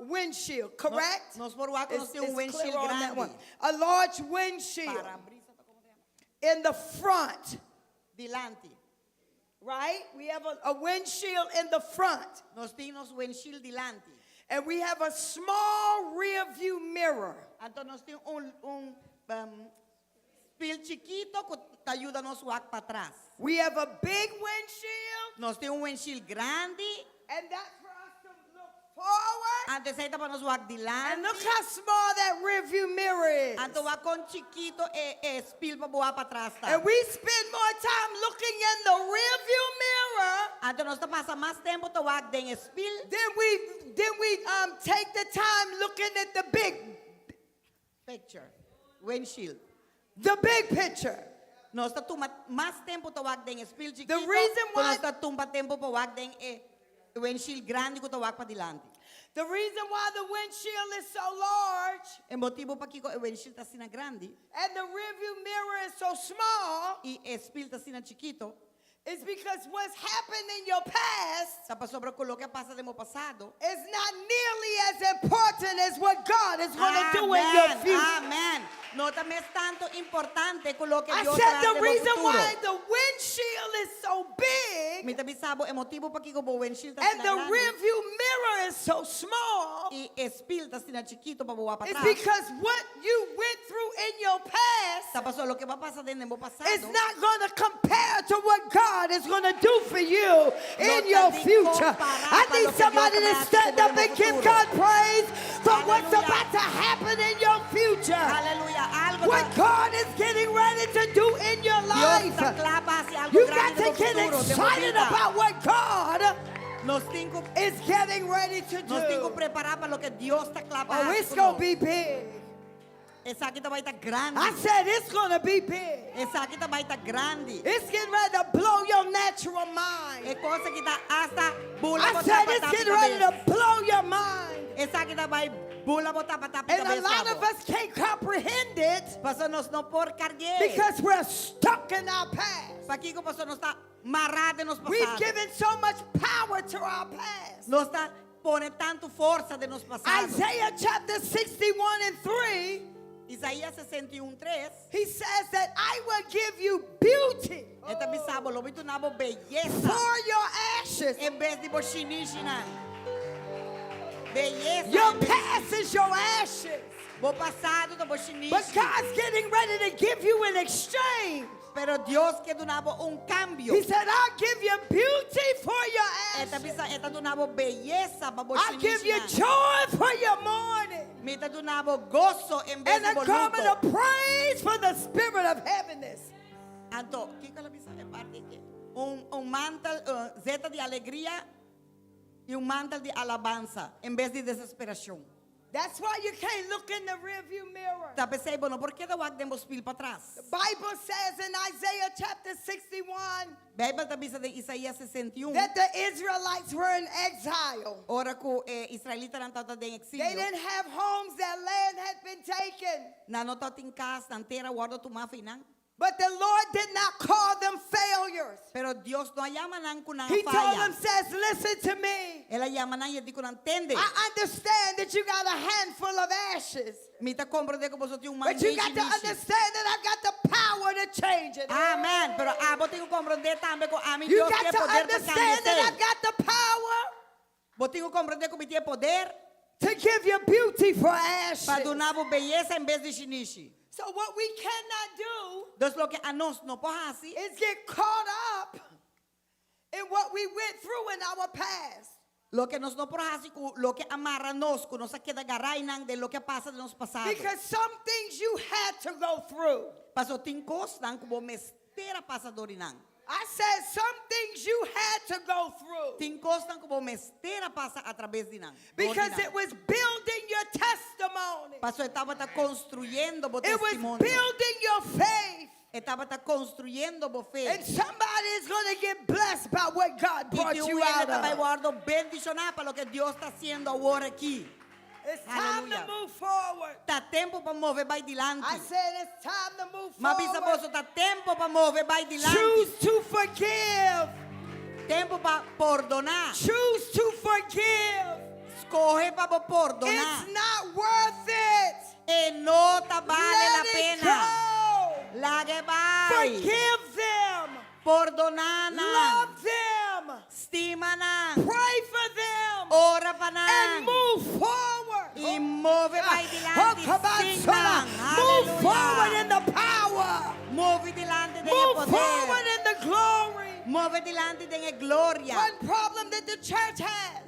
Speaker 3: windshield, correct?
Speaker 2: Nos por wak
Speaker 3: It's,
Speaker 2: nos tin un
Speaker 3: it's
Speaker 2: windshield
Speaker 3: clear on that
Speaker 2: grandi.
Speaker 3: one. A large windshield
Speaker 2: Parabrisa, komo ta yama?
Speaker 3: in the front,
Speaker 2: Dilanti.
Speaker 3: right? We have a windshield in the front,
Speaker 2: Nos tin nos windshield dilanti.
Speaker 3: and we have a small rear view mirror.
Speaker 2: Anto nos tin un spil chikitu ku ta yuda nos wak patras.
Speaker 3: We have a big windshield,
Speaker 2: Nos tin un windshield grandi.
Speaker 3: and that's for us to look forward.
Speaker 2: Anto esei ta pa nos wak
Speaker 3: And
Speaker 2: dilanti.
Speaker 3: look how small that rear view mirror is.
Speaker 2: Anto wak kon chikitu e, e spil pa bo wak patras ta.
Speaker 3: And we spend more time looking in the rear view mirror
Speaker 2: Anto nos ta pasa mas tempu ta wak den spil
Speaker 3: than we take the time looking at the big
Speaker 2: picture. Windshield.
Speaker 3: the big picture.
Speaker 2: Nos ta tuma mas tempu ta wak den spil chikitu.
Speaker 3: reason
Speaker 2: ku
Speaker 3: why-
Speaker 2: nos ta tuma tempu pa wak den e windshield grandi ku ta wak padilanti.
Speaker 3: The reason why the windshield is so large
Speaker 2: E motibu pakiko e windshield ta asina grandi
Speaker 3: and the rear view mirror is so small
Speaker 2: i e spil ta asina chikitu
Speaker 3: is because what's happened in your past
Speaker 2: ta pasobra ku loke a pasa den bo pasado.
Speaker 3: is not nearly as important as what God is going to do in your
Speaker 2: Amen.
Speaker 3: future.
Speaker 2: Amen. No ta mes tantu importante ku loke
Speaker 3: I
Speaker 2: Dios
Speaker 3: said
Speaker 2: ta
Speaker 3: the
Speaker 2: hasi den bo
Speaker 3: reason
Speaker 2: futuro.
Speaker 3: why the windshield is so big
Speaker 2: Mi ta bisa bo e motibu pakiko bo windshield ta
Speaker 3: and
Speaker 2: asina
Speaker 3: the
Speaker 2: grandi
Speaker 3: rear view mirror is so small
Speaker 2: i e spil ta asina chikitu pa bo wak
Speaker 3: is
Speaker 2: patras.
Speaker 3: because what you went through in your past
Speaker 2: Ta paso loke bo a pasa den bo pasado.
Speaker 3: is not going to compare to what God is going to do for you in
Speaker 2: No
Speaker 3: your
Speaker 2: ta di
Speaker 3: future.
Speaker 2: kompará
Speaker 3: I
Speaker 2: pa
Speaker 3: need
Speaker 2: loke
Speaker 3: somebody
Speaker 2: Dios
Speaker 3: to
Speaker 2: ta
Speaker 3: stand
Speaker 2: hasi
Speaker 3: up and give
Speaker 2: futuro.
Speaker 3: God praise for what's
Speaker 2: Hallelujah.
Speaker 3: about to happen in your future.
Speaker 2: Aleluya. Algu
Speaker 3: What
Speaker 2: ta,
Speaker 3: God is getting ready to do in your
Speaker 2: Dios
Speaker 3: life.
Speaker 2: ta kla pa hasi algu
Speaker 3: You got
Speaker 2: grandi
Speaker 3: to
Speaker 2: den bo
Speaker 3: get
Speaker 2: futuro, den bo
Speaker 3: excited
Speaker 2: bida.
Speaker 3: about what God
Speaker 2: Nos tin ku
Speaker 3: is getting ready to
Speaker 2: nos tin ku
Speaker 3: do.
Speaker 2: prepará pa loke Dios ta kla pa
Speaker 3: Oh,
Speaker 2: hasi
Speaker 3: it's
Speaker 2: ku
Speaker 3: going
Speaker 2: nos.
Speaker 3: to be big.
Speaker 2: Esaki ta bai ta grandi.
Speaker 3: I said it's going to be big.
Speaker 2: Esaki ta bai ta grandi.
Speaker 3: It's getting ready to blow your natural mind.
Speaker 2: E kos aki ta asta bula
Speaker 3: I
Speaker 2: bo
Speaker 3: said
Speaker 2: tapa
Speaker 3: it's
Speaker 2: tapi
Speaker 3: getting ready
Speaker 2: kabes.
Speaker 3: to blow your mind.
Speaker 2: Esaki ta bai bula bo tapa tapi
Speaker 3: And a
Speaker 2: kabes
Speaker 3: lot of
Speaker 2: abo.
Speaker 3: us can't comprehend it
Speaker 2: Paso nos no por karg'é.
Speaker 3: because we're stuck in our past.
Speaker 2: Pakiko paso nos ta mará den nos
Speaker 3: We've
Speaker 2: pasado.
Speaker 3: given so much power to our past.
Speaker 2: Nos ta pone tantu forsa den nos pasado.
Speaker 3: Isaiah chapter 61 and 3,
Speaker 2: Isaías 61, 3.
Speaker 3: he says that I will give you beauty
Speaker 2: E ta bisa bo, lo mi duna bo beyesa
Speaker 3: for your ashes.
Speaker 2: en bes di bo shinishinan. Beyesa.
Speaker 3: Your
Speaker 2: en bes-
Speaker 3: past is your ashes.
Speaker 2: Bo pasado ta bo shinishi.
Speaker 3: But God's getting ready to give you an exchange.
Speaker 2: Pero Dios ke duna bo un kambio.
Speaker 3: He said, I'll give you beauty for your
Speaker 2: E ta
Speaker 3: ashes.
Speaker 2: bisa, e ta duna bo beyesa pa bo
Speaker 3: I'll give you
Speaker 2: shinishinan.
Speaker 3: joy for your mourning.
Speaker 2: Mi ta duna bo goso en bes
Speaker 3: And
Speaker 2: di
Speaker 3: a
Speaker 2: bo
Speaker 3: garment
Speaker 2: luto.
Speaker 3: of praise for the spirit of heaviness.
Speaker 2: Anto, kiko el a bisa e parti aki? Un, un mantel, zeta di alegria i un mantel di alabansa, en bes di desesperashon.
Speaker 3: That's why you can't look in the rearview mirror.
Speaker 2: Ta p'esei bo no por keda wak den bo spil patras.
Speaker 3: The Bible says in Isaiah chapter 61
Speaker 2: Beibel ta bisa den Isaías 61,
Speaker 3: that the Israelites were in exile.
Speaker 2: ora ku e israelitanan tabata den
Speaker 3: They
Speaker 2: eksilio,
Speaker 3: didn't have homes, their land had been taken.
Speaker 2: nan no tabatin kas, nan tera a wòrdu tumá fo'i nan.
Speaker 3: But the Lord did not call them failures.
Speaker 2: Pero Dios no a yama nan ku nan
Speaker 3: He
Speaker 2: a
Speaker 3: told
Speaker 2: faya.
Speaker 3: them, says, listen to me.
Speaker 2: El a yama nan i a di ku nan tende.
Speaker 3: I understand that you got a handful of ashes.
Speaker 2: Mi ta komprendé ku boso tin un man
Speaker 3: But you got to
Speaker 2: nishi.
Speaker 3: understand that I got the power to change it.
Speaker 2: Amen. Pero abo tin ku komprendé tambe ku ami
Speaker 3: You
Speaker 2: Dios
Speaker 3: got
Speaker 2: tin e
Speaker 3: to
Speaker 2: poder pa
Speaker 3: understand
Speaker 2: kambia
Speaker 3: that
Speaker 2: esei.
Speaker 3: I've got the power
Speaker 2: Bo tin ku komprendé ku mi tin e poder
Speaker 3: to give you beauty for ashes.
Speaker 2: pa duna bo beyesa en bes di shinishi.
Speaker 3: So what we cannot do
Speaker 2: Dus loke anos no por hasi
Speaker 3: is get caught up in what we went through in our past.
Speaker 2: Loke nos no por hasi ku loke a mara nos, ku nos a keda gará einan den loke a pasa den nos pasado.
Speaker 3: Because some things you had to go through.
Speaker 2: Paso tin kosnan ku bo mester a pasa dor di nan.
Speaker 3: I said some things you had to go through.
Speaker 2: Tin kosnan ku bo mester a pasa atrabes di nan. Dor di
Speaker 3: Because
Speaker 2: nan.
Speaker 3: it was building your testimony.
Speaker 2: Paso e tabata konstruyendo bo
Speaker 3: It was
Speaker 2: testimonio.
Speaker 3: building your faith.
Speaker 2: E tabata konstruyendo bo fe.
Speaker 3: And somebody is going to get blessed by what God
Speaker 2: I
Speaker 3: brought
Speaker 2: tin
Speaker 3: you
Speaker 2: un hende
Speaker 3: out
Speaker 2: ta bai
Speaker 3: of.
Speaker 2: wòrdu bendishoná pa loke Dios ta hasiendo awor aki.
Speaker 3: It's time to
Speaker 2: Hallelujah.
Speaker 3: move forward.
Speaker 2: Ta tempu pa move bai dilanti.
Speaker 3: I said it's time to move
Speaker 2: M'a bisa
Speaker 3: forward.
Speaker 2: boso ta tempu pa move bai dilanti.
Speaker 3: Choose to forgive.
Speaker 2: Tempu pa pordoná.
Speaker 3: Choose to forgive.
Speaker 2: Skohe pa bo pordoná.
Speaker 3: It's not worth it.
Speaker 2: E no ta bale la
Speaker 3: Let it
Speaker 2: pena.
Speaker 3: go.
Speaker 2: Lag'é bai.
Speaker 3: Forgive them.
Speaker 2: Pordoná nan.
Speaker 3: Love them.
Speaker 2: Stima nan.
Speaker 3: Pray for them.
Speaker 2: Ora pa nan.
Speaker 3: And move forward.
Speaker 2: I move bai dilanti.
Speaker 3: Oh, come on,
Speaker 2: Sin
Speaker 3: son.
Speaker 2: nan.
Speaker 3: Move
Speaker 2: Aleluya.
Speaker 3: forward in the power.
Speaker 2: Move dilanti den e
Speaker 3: Move
Speaker 2: poder.
Speaker 3: forward in the glory.
Speaker 2: Move dilanti den e gloria.
Speaker 3: One problem that the church has.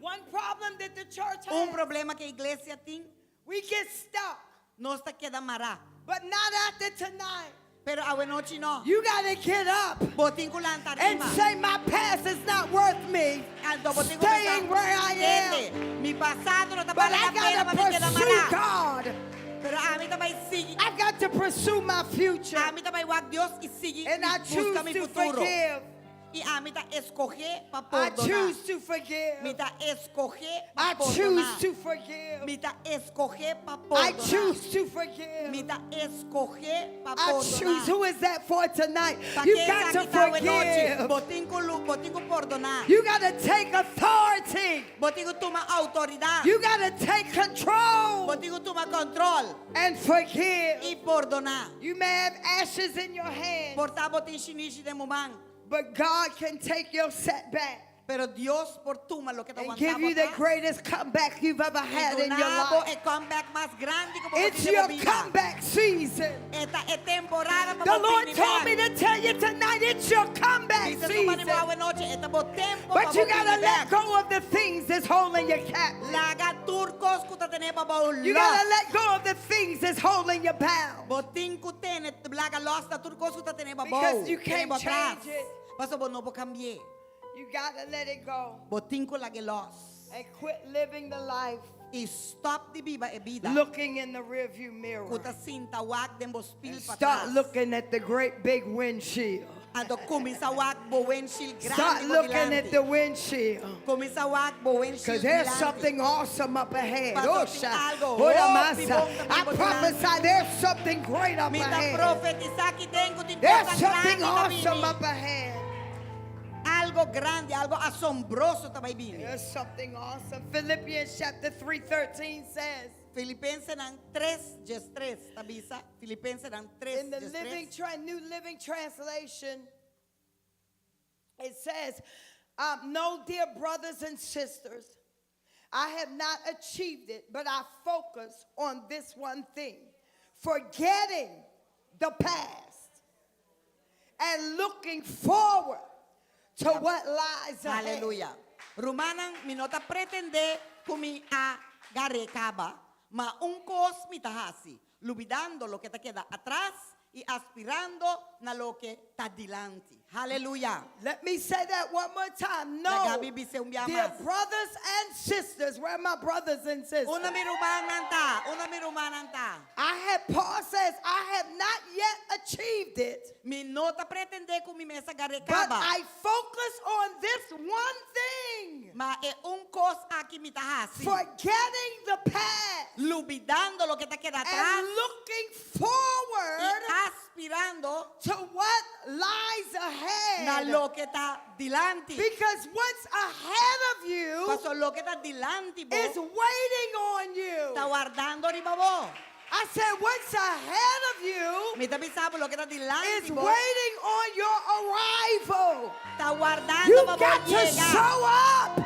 Speaker 3: One problem that the church
Speaker 2: Un
Speaker 3: has.
Speaker 2: problema ku iglesia tin,
Speaker 3: We get stuck.
Speaker 2: nos ta keda mará.
Speaker 3: But not after tonight.
Speaker 2: Pero awe nochi no.
Speaker 3: You got to get up
Speaker 2: Bo tin ku lanta
Speaker 3: and
Speaker 2: riba.
Speaker 3: say, My past is not worth me
Speaker 2: Anto bo tin ku
Speaker 3: staying
Speaker 2: pensa,
Speaker 3: where I am.
Speaker 2: Tende, mi pasado no ta
Speaker 3: But
Speaker 2: bale
Speaker 3: I
Speaker 2: la pena
Speaker 3: got
Speaker 2: pa
Speaker 3: to
Speaker 2: mi keda
Speaker 3: pursue
Speaker 2: mará.
Speaker 3: God.
Speaker 2: Pero ami ta bai sigui.
Speaker 3: I've got to pursue my future.
Speaker 2: Ami ta bai wak Dios i sigui
Speaker 3: And I
Speaker 2: buska
Speaker 3: choose
Speaker 2: mi
Speaker 3: to
Speaker 2: futuro.
Speaker 3: forgive.
Speaker 2: I ami ta eskohé pa
Speaker 3: I
Speaker 2: pordoná.
Speaker 3: choose to forgive.
Speaker 2: Mi ta eskohé pa
Speaker 3: I
Speaker 2: pordoná.
Speaker 3: choose to forgive.
Speaker 2: Mi ta eskohé pa
Speaker 3: I
Speaker 2: pordoná.
Speaker 3: choose to forgive.
Speaker 2: Mi ta eskohé pa
Speaker 3: I choose.
Speaker 2: pordoná.
Speaker 3: Who is that for tonight?
Speaker 2: Pa
Speaker 3: You
Speaker 2: ken
Speaker 3: got to
Speaker 2: esaki ta awe nochi?
Speaker 3: forgive.
Speaker 2: Bo tin ku lu, bo tin ku pordoná.
Speaker 3: You got to take authority.
Speaker 2: Bo tin ku tuma outoridat.
Speaker 3: You got to take control
Speaker 2: Bo tin ku tuma kòntròl
Speaker 3: and forgive.
Speaker 2: i pordoná.
Speaker 3: You may have ashes in your hand,
Speaker 2: Por ta bo tin shinishi den bo man.
Speaker 3: but God can take your setback
Speaker 2: Pero Dios por tuma loke ta
Speaker 3: and
Speaker 2: wantá
Speaker 3: give you the
Speaker 2: bo
Speaker 3: greatest comeback you've ever had in your
Speaker 2: duna bo
Speaker 3: life.
Speaker 2: e comeback mas grandi ku bo
Speaker 3: It's
Speaker 2: tin den
Speaker 3: your
Speaker 2: bo bida.
Speaker 3: comeback season.
Speaker 2: E ta e temporada pa
Speaker 3: The
Speaker 2: bo
Speaker 3: Lord
Speaker 2: bini
Speaker 3: told
Speaker 2: bèk.
Speaker 3: me to tell you tonight it's your comeback
Speaker 2: Bisa tuma ni
Speaker 3: season.
Speaker 2: bo awe nochi, e ta bo tempu pa
Speaker 3: But
Speaker 2: bo
Speaker 3: you got
Speaker 2: bini
Speaker 3: to let
Speaker 2: bèk.
Speaker 3: go of the things that's holding you captive.
Speaker 2: Laga tur kos ku ta tene bo bou
Speaker 3: You got to
Speaker 2: lòs.
Speaker 3: let go of the things that's holding you bound.
Speaker 2: Bo tin ku tene laga lòs na tur kos ku ta tene bo bou.
Speaker 3: Because you
Speaker 2: Tene
Speaker 3: can't
Speaker 2: bo atras.
Speaker 3: change it.
Speaker 2: Paso bo no por kambi'é.
Speaker 3: You got to let it go
Speaker 2: Bo tin ku lag'é lòs.
Speaker 3: and quit living the life.
Speaker 2: I stòp di biba e bida
Speaker 3: looking in the rearview mirror.
Speaker 2: ku ta sinta wak den bo spil
Speaker 3: And start
Speaker 2: patras.
Speaker 3: looking at the great big windshield.
Speaker 2: Anto kuminsá wak bo windshield
Speaker 3: Start
Speaker 2: grandi bo
Speaker 3: looking at
Speaker 2: dilanti.
Speaker 3: the windshield.
Speaker 2: Kuminsá wak bo
Speaker 3: Because
Speaker 2: windshield
Speaker 3: there's
Speaker 2: dilanti.
Speaker 3: something awesome up ahead.
Speaker 2: Paso
Speaker 3: Oh,
Speaker 2: tin
Speaker 3: sha-
Speaker 2: algo
Speaker 3: Ora
Speaker 2: hopi
Speaker 3: masa.
Speaker 2: bon ta
Speaker 3: I
Speaker 2: bin bo dilanti.
Speaker 3: prophesy there's something great up
Speaker 2: Mi ta
Speaker 3: ahead.
Speaker 2: profetisá ki den ku tin
Speaker 3: There's
Speaker 2: kosnan
Speaker 3: something
Speaker 2: grandi ta
Speaker 3: awesome
Speaker 2: bini.
Speaker 3: up ahead.
Speaker 2: Algo grandi, algo asombroso ta bai bini.
Speaker 3: There's something awesome. Philippians chapter 3:13 says,
Speaker 2: Filipensenan 3, 13 ta bisa. Filipensenan 3,
Speaker 3: in the
Speaker 2: 13.
Speaker 3: Living New Living Translation, it says, No, dear brothers and sisters, I have not achieved it, but I focus on this one thing forgetting the past and looking forward to what lies ahead.
Speaker 2: Aleluya. Rumannan, mi no ta pretendé ku mi a gar'é kaba, ma un kos mi ta hasi, lubidando loke ta keda atras i aspirando na loke ta dilanti. Aleluya.
Speaker 3: Let me say that one more time. No,
Speaker 2: Laga mi bis'é un bia
Speaker 3: dear
Speaker 2: mas.
Speaker 3: brothers and sisters, where are my brothers and sisters?
Speaker 2: Unda mi rumannan ta, unda mi rumannan ta.
Speaker 3: I have, Paul says, I have not yet achieved it,
Speaker 2: Mi no ta pretendé ku mi mes a gar'é
Speaker 3: but
Speaker 2: kaba.
Speaker 3: I focus on this one thing
Speaker 2: Ma e un kos aki mi ta hasi.
Speaker 3: forgetting the past
Speaker 2: Lubidando loke ta keda
Speaker 3: and
Speaker 2: atras
Speaker 3: looking
Speaker 2: i
Speaker 3: forward
Speaker 2: aspirando
Speaker 3: to what lies
Speaker 2: na
Speaker 3: ahead.
Speaker 2: loke ta dilanti.
Speaker 3: Because what's ahead of you
Speaker 2: Paso loke ta dilanti bo
Speaker 3: is waiting on you.
Speaker 2: ta wardando riba bo.
Speaker 3: I said, what's ahead of you
Speaker 2: Mi ta bisa bo loke ta dilanti
Speaker 3: is
Speaker 2: bo
Speaker 3: waiting on your arrival.
Speaker 2: ta wardando
Speaker 3: You
Speaker 2: pa bo
Speaker 3: got to
Speaker 2: yega.
Speaker 3: show up.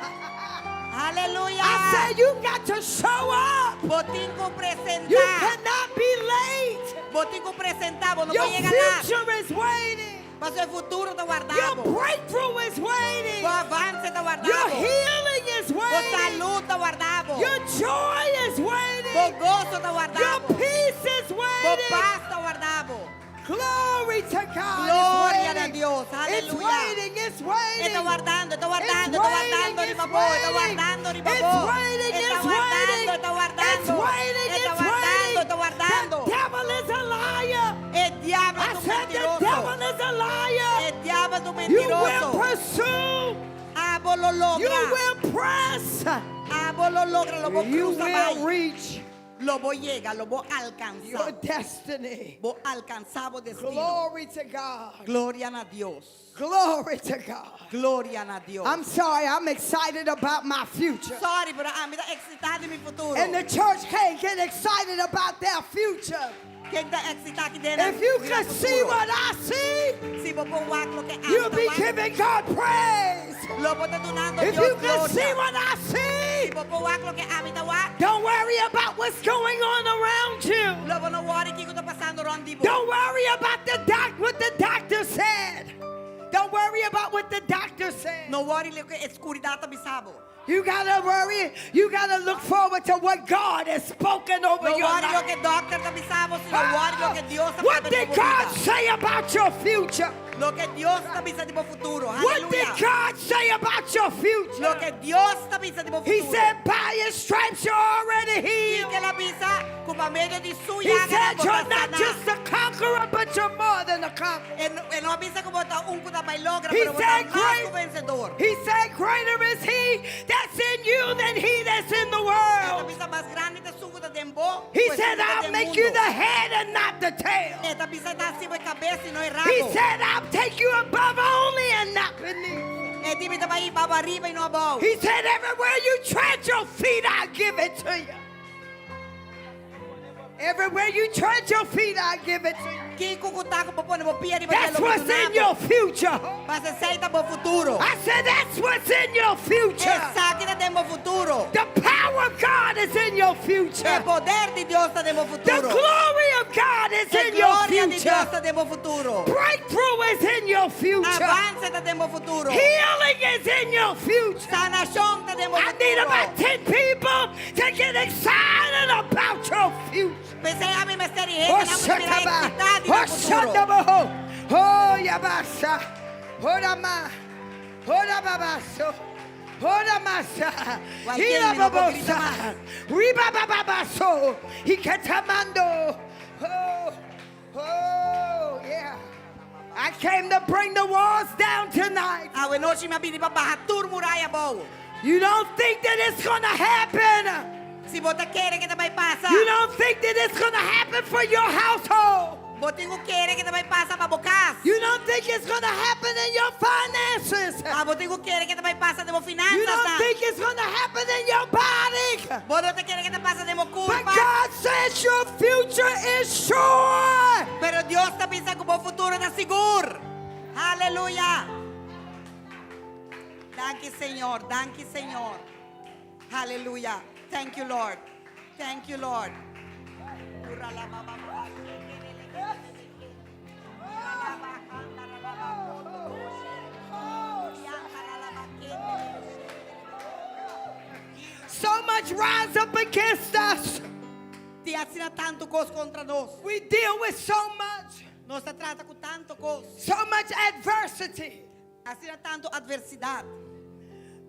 Speaker 2: Aleluya.
Speaker 3: I said, you got to show up.
Speaker 2: Bo tin ku presentá.
Speaker 3: You cannot be late.
Speaker 2: Bo tin ku presentá, bo no
Speaker 3: Your
Speaker 2: por yega lat.
Speaker 3: future is waiting.
Speaker 2: Paso e futuro ta
Speaker 3: Your
Speaker 2: wardando.
Speaker 3: breakthrough is waiting.
Speaker 2: Bo avanse ta
Speaker 3: Your
Speaker 2: wardando.
Speaker 3: healing is
Speaker 2: Bo
Speaker 3: waiting.
Speaker 2: salú ta wardando.
Speaker 3: Your joy is
Speaker 2: Bo
Speaker 3: waiting.
Speaker 2: goso ta
Speaker 3: Your
Speaker 2: wardando.
Speaker 3: peace is
Speaker 2: Bo
Speaker 3: waiting.
Speaker 2: pas ta wardando.
Speaker 3: Glory to God.
Speaker 2: Gloria
Speaker 3: It's
Speaker 2: na
Speaker 3: waiting.
Speaker 2: Dios.
Speaker 3: It's
Speaker 2: Aleluya.
Speaker 3: waiting. It's
Speaker 2: E ta
Speaker 3: waiting.
Speaker 2: wardando, e ta
Speaker 3: It's
Speaker 2: wardando, e ta
Speaker 3: waiting.
Speaker 2: wardando
Speaker 3: It's
Speaker 2: riba bo, e ta
Speaker 3: waiting.
Speaker 2: wardando riba
Speaker 3: It's
Speaker 2: bo.
Speaker 3: waiting.
Speaker 2: E ta
Speaker 3: It's
Speaker 2: wardando,
Speaker 3: waiting.
Speaker 2: e ta wardando.
Speaker 3: It's waiting.
Speaker 2: E ta
Speaker 3: It's
Speaker 2: wardando, e ta
Speaker 3: waiting.
Speaker 2: wardando.
Speaker 3: The devil is a liar.
Speaker 2: E diabel
Speaker 3: I
Speaker 2: ta un
Speaker 3: said the
Speaker 2: mentiroso.
Speaker 3: devil is a liar.
Speaker 2: E diabel ta un
Speaker 3: You will
Speaker 2: mentiroso.
Speaker 3: pursue.
Speaker 2: Abo lo
Speaker 3: You
Speaker 2: logra.
Speaker 3: will press.
Speaker 2: Abo lo logra, lo bo
Speaker 3: You
Speaker 2: krusa
Speaker 3: will
Speaker 2: bai.
Speaker 3: reach
Speaker 2: Lo bo yega, lo bo
Speaker 3: your
Speaker 2: alkansá.
Speaker 3: destiny.
Speaker 2: Bo alkansá bo destino.
Speaker 3: Glory to God.
Speaker 2: Gloria na Dios.
Speaker 3: Glory to God.
Speaker 2: Gloria na Dios.
Speaker 3: I'm sorry, I'm excited about my future.
Speaker 2: Sorry, pero ami ta eksitá di mi futuro.
Speaker 3: And the church can't get excited about their future.
Speaker 2: Ken ta eksitá aki den
Speaker 3: If you could see what I see,
Speaker 2: Si bo por wak loke
Speaker 3: you'll be
Speaker 2: ami ta wak,
Speaker 3: giving God praise.
Speaker 2: lo bo ta dunando
Speaker 3: If
Speaker 2: Dios
Speaker 3: you could see
Speaker 2: gloria.
Speaker 3: what I see,
Speaker 2: Si bo por wak loke ami ta wak,
Speaker 3: don't worry about what's going on around you.
Speaker 2: lo bo no worry kiko ta pasando rònt di bo.
Speaker 3: Don't worry about the doc what the doctor said. Don't worry about what the doctor said.
Speaker 2: No worry loke e skuridat ta bisa bo.
Speaker 3: You gotta worry. You gotta look forward to what God has spoken over
Speaker 2: No
Speaker 3: your
Speaker 2: worry
Speaker 3: life.
Speaker 2: loke dòkter ta bisa bo, sino worry loke Dios ta
Speaker 3: What
Speaker 2: papia di
Speaker 3: did
Speaker 2: bo
Speaker 3: God
Speaker 2: bida.
Speaker 3: say about your future?
Speaker 2: Loke Dios ta bisa di bo futuro.
Speaker 3: What did
Speaker 2: Aleluya.
Speaker 3: God say about your future?
Speaker 2: Loke Dios ta bisa di bo
Speaker 3: He
Speaker 2: futuro.
Speaker 3: said, by his stripes you're already healed.
Speaker 2: Kiko el a bisa ku pa medio di su
Speaker 3: He
Speaker 2: yaga
Speaker 3: said,
Speaker 2: bo
Speaker 3: you're
Speaker 2: ta
Speaker 3: not
Speaker 2: saná.
Speaker 3: just a conqueror, but you're more than a conqueror.
Speaker 2: E no, e no a bisa ku bo ta un ku ta bai logra,
Speaker 3: He
Speaker 2: pero bo ta
Speaker 3: said,
Speaker 2: mas
Speaker 3: great.
Speaker 2: ku vensedor.
Speaker 3: He said, greater is he that's in you than he that's in the
Speaker 2: E ta
Speaker 3: world.
Speaker 2: bisa mas grandi ta esun ku ta den bo.
Speaker 3: He
Speaker 2: ku
Speaker 3: said,
Speaker 2: esun ku ta
Speaker 3: I'll
Speaker 2: den
Speaker 3: make you
Speaker 2: mundu.
Speaker 3: the head and not the tail.
Speaker 2: E ta bisa ta hasi bo e kabes i no e
Speaker 3: He
Speaker 2: rabo.
Speaker 3: said, I'll take you above only and not beneath.
Speaker 2: E di mi ta bai hiba bo ariba i no abou.
Speaker 3: He said, everywhere you tread your feet, I'll give it to you. Everywhere you tread your feet, I give it to you.
Speaker 2: Kiko ku ta ku bo pone bo pia riba
Speaker 3: That's
Speaker 2: dje lo
Speaker 3: what's in your future.
Speaker 2: Paso esei ta bo futuro.
Speaker 3: I said, that's what's in your future.
Speaker 2: Esaki ta den bo futuro.
Speaker 3: The power of God is in your future.
Speaker 2: E poder di Dios ta den bo
Speaker 3: The
Speaker 2: futuro.
Speaker 3: glory of God is
Speaker 2: E
Speaker 3: in your
Speaker 2: gloria di
Speaker 3: future.
Speaker 2: Dios ta den bo futuro.
Speaker 3: Breakthrough is in your future.
Speaker 2: Avanse ta den bo futuro.
Speaker 3: Healing is in your future.
Speaker 2: Sanashon ta den bo
Speaker 3: I need
Speaker 2: futuro.
Speaker 3: about 10 people to get excited about your future.
Speaker 2: P'esei ami mester di
Speaker 3: Oh,
Speaker 2: hende nan ku ta bira
Speaker 3: shakaba.
Speaker 2: eksitá di
Speaker 3: Oh,
Speaker 2: nan futuro.
Speaker 3: shandabaho. Oh, yabasa. Horama. Horababaso. Ora masa.
Speaker 2: Cualquier
Speaker 3: Hila
Speaker 2: mi no por grita
Speaker 3: babosa.
Speaker 2: mas.
Speaker 3: Riba bababaso. Hikatamando. Oh, oh, yeah. I came to bring the walls down tonight.
Speaker 2: Awe nochi mi a bini pa baha tur muraya abou.
Speaker 3: You don't think that it's going to happen.
Speaker 2: Si bo ta kere ku e ta bai pasa,
Speaker 3: You don't think that it's going to happen for your household.
Speaker 2: bo tin ku kere ku e ta bai pasa pa bo kas.
Speaker 3: You don't think it's going to happen in your finances.
Speaker 2: Abo tin ku kere ku e ta bai pasa den bo
Speaker 3: You
Speaker 2: finansa.
Speaker 3: don't think it's going to happen in your body.
Speaker 2: Bo no ta kere ku e ta pasa den bo
Speaker 3: But
Speaker 2: kurpa.
Speaker 3: God says your future is sure.
Speaker 2: Pero Dios ta bisa ku bo futuro ta sigur. Aleluya. Danki Señor, danki Señor. Aleluya. Thank you, Lord. Thank you, Lord.
Speaker 3: So much rise up against us.
Speaker 2: Tin asina tantu kos kontra nos.
Speaker 3: We deal with so much,
Speaker 2: Nos ta trata ku tantu kos.
Speaker 3: so much adversity.
Speaker 2: Asina tantu atversidat.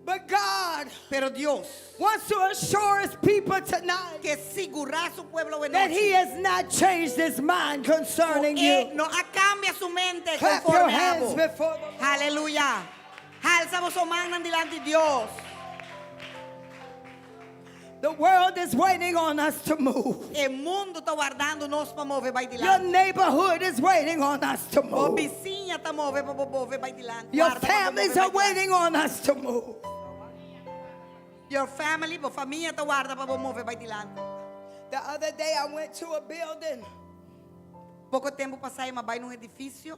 Speaker 3: But God
Speaker 2: Pero Dios
Speaker 3: wants to assure his people tonight
Speaker 2: ke sigurá su pueblo
Speaker 3: that he
Speaker 2: anochi.
Speaker 3: has not changed his mind concerning
Speaker 2: E
Speaker 3: you.
Speaker 2: no a kambia su mente
Speaker 3: Clap your
Speaker 2: konforme
Speaker 3: hands
Speaker 2: abo.
Speaker 3: before the Lord.
Speaker 2: Aleluya. Alsa boso mannan dilanti Dios.
Speaker 3: The world is waiting on us to move.
Speaker 2: E mundu ta wardando nos pa move bai
Speaker 3: Your
Speaker 2: dilanti.
Speaker 3: neighborhood is waiting on us to
Speaker 2: Bo
Speaker 3: move.
Speaker 2: bisiña ta move pa move bai dilanti.
Speaker 3: Your
Speaker 2: Warda pa
Speaker 3: families
Speaker 2: move
Speaker 3: are
Speaker 2: bai dilanti.
Speaker 3: waiting on us to move.
Speaker 2: Your family, bo famia ta warda pa move bai dilanti.
Speaker 3: The other day I went to a building
Speaker 2: Poko tempu pasá m'a bai den un edifisio,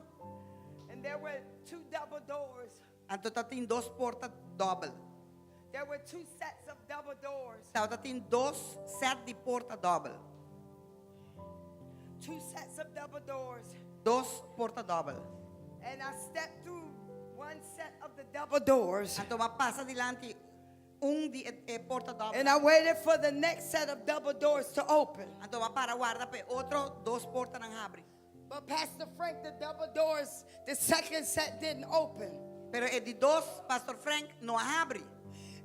Speaker 3: and there were two double doors.
Speaker 2: anto tabatin dos porta dòbel.
Speaker 3: There were two sets of double doors.
Speaker 2: Tabatin dos set di porta dòbel.
Speaker 3: Two sets of double doors.
Speaker 2: Dos porta dòbel.
Speaker 3: And I stepped through one set of the double doors.
Speaker 2: Anto m'a pasa dilanti un di e, e porta dòbel.
Speaker 3: And I waited for the next set of double doors to open.
Speaker 2: Anto m'a para warda pa e otro dos portanan habri.
Speaker 3: But Pastor Frank, the double doors, the second set didn't open.
Speaker 2: Pero e di dos, Pastor Frank, no a habri.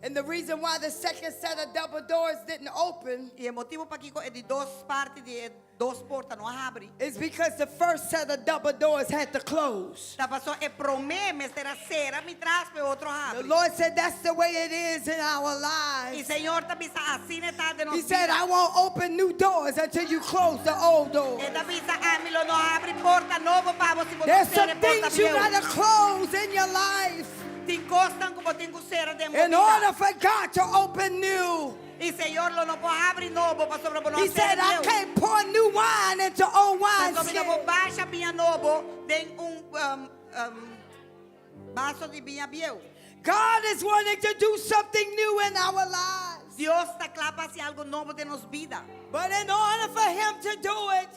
Speaker 3: And the reason why the second set of double doors didn't open
Speaker 2: I e motibu pakiko e di dos parti di e dos porta no a habri.
Speaker 3: is because the first set of double doors had to close.
Speaker 2: Ta pasó e promé mester a sera mi tras pa e otro
Speaker 3: The
Speaker 2: habri.
Speaker 3: Lord said that's the way it is in our
Speaker 2: I
Speaker 3: lives.
Speaker 2: Señor ta bisa asina ta den nos
Speaker 3: He said,
Speaker 2: bida.
Speaker 3: I won't open new doors until you close the old doors.
Speaker 2: E ta bisa ami lo no habri porta nobo pa bo si bo
Speaker 3: There's
Speaker 2: sera
Speaker 3: some
Speaker 2: porta
Speaker 3: things you
Speaker 2: bieu.
Speaker 3: gotta close in your life
Speaker 2: Tin kosnan ku bo tin ku sera den
Speaker 3: in
Speaker 2: bo
Speaker 3: order
Speaker 2: bida.
Speaker 3: for God to open new.
Speaker 2: I Señor lo no por habri nobo pasobra bo no
Speaker 3: He said,
Speaker 2: sera
Speaker 3: I
Speaker 2: bieu.
Speaker 3: can't pour new wine into old
Speaker 2: Pasobra mi no por
Speaker 3: wineskins.
Speaker 2: basha biña nobo den un um, um, vaso di biña bieu.
Speaker 3: God is wanting to do something new in our lives.
Speaker 2: Dios ta kla pa hasi algu nobo den nos bida.
Speaker 3: But in order for him to do it,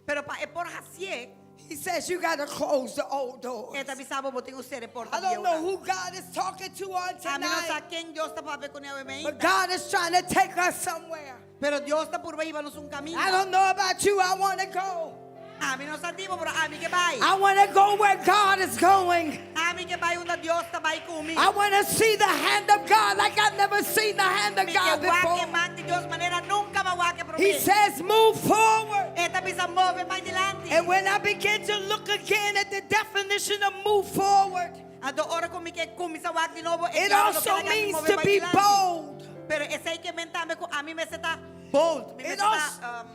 Speaker 2: Pero pa e por hasié,
Speaker 3: he says you got to close the old doors.
Speaker 2: e ta bisa bo bo tin ku sera e porta
Speaker 3: I don't
Speaker 2: bieu.
Speaker 3: know who God is talking to on
Speaker 2: Ami no sa
Speaker 3: tonight,
Speaker 2: ken Dios ta papia kuné awe
Speaker 3: but God is trying to take us somewhere.
Speaker 2: Pero Dios ta purba hiba nos un kaminda.
Speaker 3: I don't know about you. I want to go.
Speaker 2: Ami no sa di bo, pero ami ke bai.
Speaker 3: I want to go where God is going.
Speaker 2: Ami ke bai unda Dios ta bai ku mi.
Speaker 3: I want to see the hand of God like I've never seen the hand of
Speaker 2: Mi
Speaker 3: God
Speaker 2: ke wak e
Speaker 3: before.
Speaker 2: man di Dios manera nunka m'a wak e promé.
Speaker 3: He says, move forward.
Speaker 2: E ta bisa move bai dilanti.
Speaker 3: And when I begin to look again at the definition of move forward,
Speaker 2: Anto ora ku mi ke kuminsá wak di nobo,
Speaker 3: it also means to be bold.
Speaker 2: Pero esei ke men tambe ku ami mester ta bold, mi
Speaker 3: It
Speaker 2: mester ta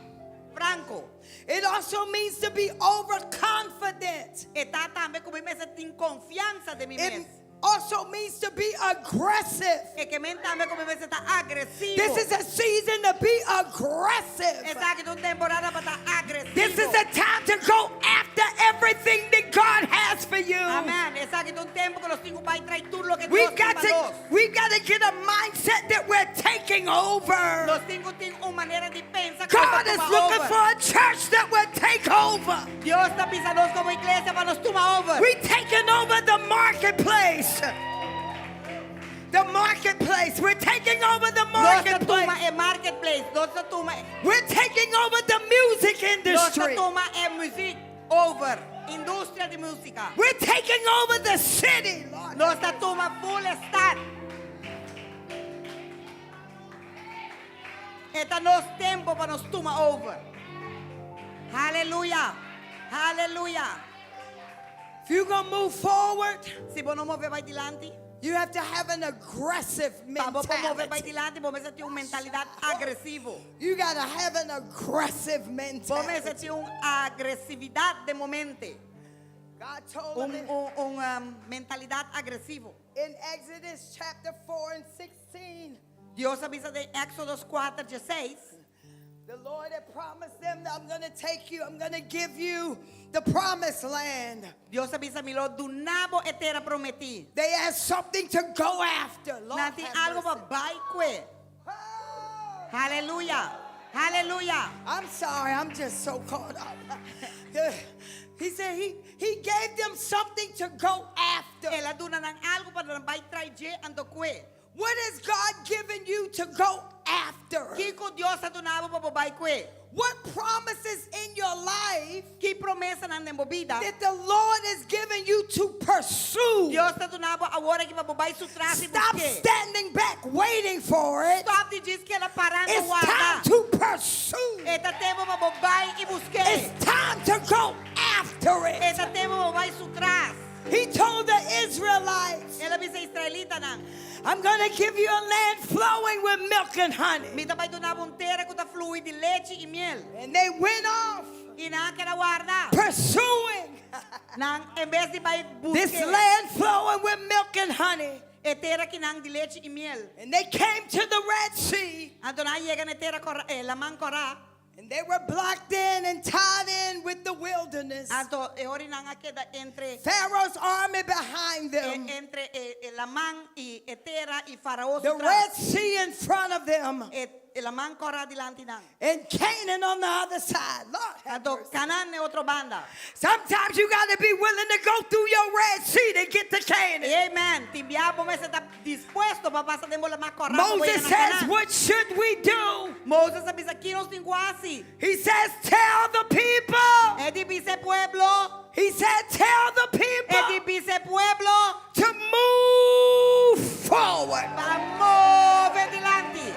Speaker 2: franko.
Speaker 3: It also means to be overconfident.
Speaker 2: E ta tambe ku mi mester tin konfiansa den mi
Speaker 3: It
Speaker 2: mes.
Speaker 3: also means to be aggressive.
Speaker 2: E ke men tambe ku mi mester ta agresivo.
Speaker 3: This is a season to be aggressive.
Speaker 2: Esaki ta un temporada pa ta agresivo.
Speaker 3: This is a time to go after everything that God has for you.
Speaker 2: Amèn. Esaki ta un tempu ku nos tin ku bai tras tur loke Dios
Speaker 3: We've
Speaker 2: tin
Speaker 3: got
Speaker 2: pa
Speaker 3: to
Speaker 2: nos.
Speaker 3: we've got to get a mindset that we're taking over.
Speaker 2: Nos tin ku tin un manera di pensa ku
Speaker 3: God
Speaker 2: nos
Speaker 3: is
Speaker 2: ta tuma
Speaker 3: looking
Speaker 2: over.
Speaker 3: for a church that will take over.
Speaker 2: Dios ta bisa nos komo iglesia pa nos tuma over.
Speaker 3: We taking over the marketplace. The marketplace. We're taking over the
Speaker 2: Nos ta tuma
Speaker 3: marketplace.
Speaker 2: e marketplace. Nos ta tuma
Speaker 3: We're taking over the music
Speaker 2: nos ta
Speaker 3: industry.
Speaker 2: tuma e music over. Industria di músika.
Speaker 3: We're taking over the city. Lord.
Speaker 2: Nos ta tuma full stad. E ta nos tempu pa nos tuma over. Haleluya! Haleluya!
Speaker 3: If you're going to move forward,
Speaker 2: Si bo no move bai dilanti,
Speaker 3: you have to have an aggressive
Speaker 2: pa bo por move bai
Speaker 3: mentality.
Speaker 2: dilanti, bo mester tin un mentalidat agresivo.
Speaker 3: You got to have an aggressive
Speaker 2: Bo mester
Speaker 3: mentality.
Speaker 2: tin un agresividat den bo mente.
Speaker 3: God told
Speaker 2: Un,
Speaker 3: him in,
Speaker 2: un, un mentalidat agresivo.
Speaker 3: in Exodus chapter 4 and 16,
Speaker 2: Dios a bisa den Éxodo 4, 16.
Speaker 3: the Lord had promised them that I'm going to take you, I'm going to give you the promised land.
Speaker 2: Dios a bisa mi lo duna bo e tera prometí.
Speaker 3: They had something to go after. Lord
Speaker 2: Nan tin
Speaker 3: have
Speaker 2: algu pa
Speaker 3: mercy.
Speaker 2: bai kue.
Speaker 3: Oh!
Speaker 2: Haleluya. Haleluya.
Speaker 3: I'm sorry, I'm just so caught up. He said he, he gave them something to go after.
Speaker 2: El a duna nan algu pa nan bai tras dje anto kue.
Speaker 3: What has God given you to go after?
Speaker 2: Kiko Dios a duna bo pa bo bai kue.
Speaker 3: What promises in your life
Speaker 2: Ki promesanan den bo bida.
Speaker 3: that the Lord has given you to pursue?
Speaker 2: Dios ta duna bo awor aki pa bo bai su tras i
Speaker 3: Stop
Speaker 2: busk'é.
Speaker 3: standing back waiting for it.
Speaker 2: Stop di djis keda parando
Speaker 3: It's
Speaker 2: warda.
Speaker 3: time to pursue.
Speaker 2: E ta tempu pa bo bai i busk'é.
Speaker 3: It's time to go after it.
Speaker 2: E ta tempu pa bo bai su tras.
Speaker 3: He told the Israelites,
Speaker 2: El a bisa israelitanan.
Speaker 3: I'm going to give you a land flowing with milk and honey.
Speaker 2: Mi ta bai duna bo un tera ku ta flui di lechi i miel.
Speaker 3: And they went off
Speaker 2: I nan a keda warda.
Speaker 3: pursuing
Speaker 2: Nan en bes di bai
Speaker 3: this
Speaker 2: busk'é.
Speaker 3: land flowing with milk and honey.
Speaker 2: E tera akinan di lechi i miel.
Speaker 3: And they came to the Red Sea.
Speaker 2: Anto nan a yega na e tera kora, e laman kòrá.
Speaker 3: And they were blocked in and tied in with the wilderness.
Speaker 2: Anto e ora nan a keda entre
Speaker 3: Pharaoh's army behind them,
Speaker 2: e, entre e, e laman i e tera i Farao
Speaker 3: the
Speaker 2: su tras.
Speaker 3: Red Sea in front of them,
Speaker 2: E, e laman kòrá dilanti nan.
Speaker 3: and Canaan on the other side. Lord, have
Speaker 2: Anto
Speaker 3: mercy.
Speaker 2: Canaan na otro banda.
Speaker 3: Sometimes you got to be willing to go through your Red Sea to get to Canaan.
Speaker 2: Amen. Tin bia bo mester ta dispuesto pa pasa den bo laman kòrá.
Speaker 3: Moses says, What should we do?
Speaker 2: Moses a bisa ki nos tin ku hasi.
Speaker 3: He says, Tell the people.
Speaker 2: E di bisa e pueblo.
Speaker 3: He said, Tell the
Speaker 2: E di
Speaker 3: people
Speaker 2: bisa e pueblo.
Speaker 3: to move forward.
Speaker 2: Pa move dilanti.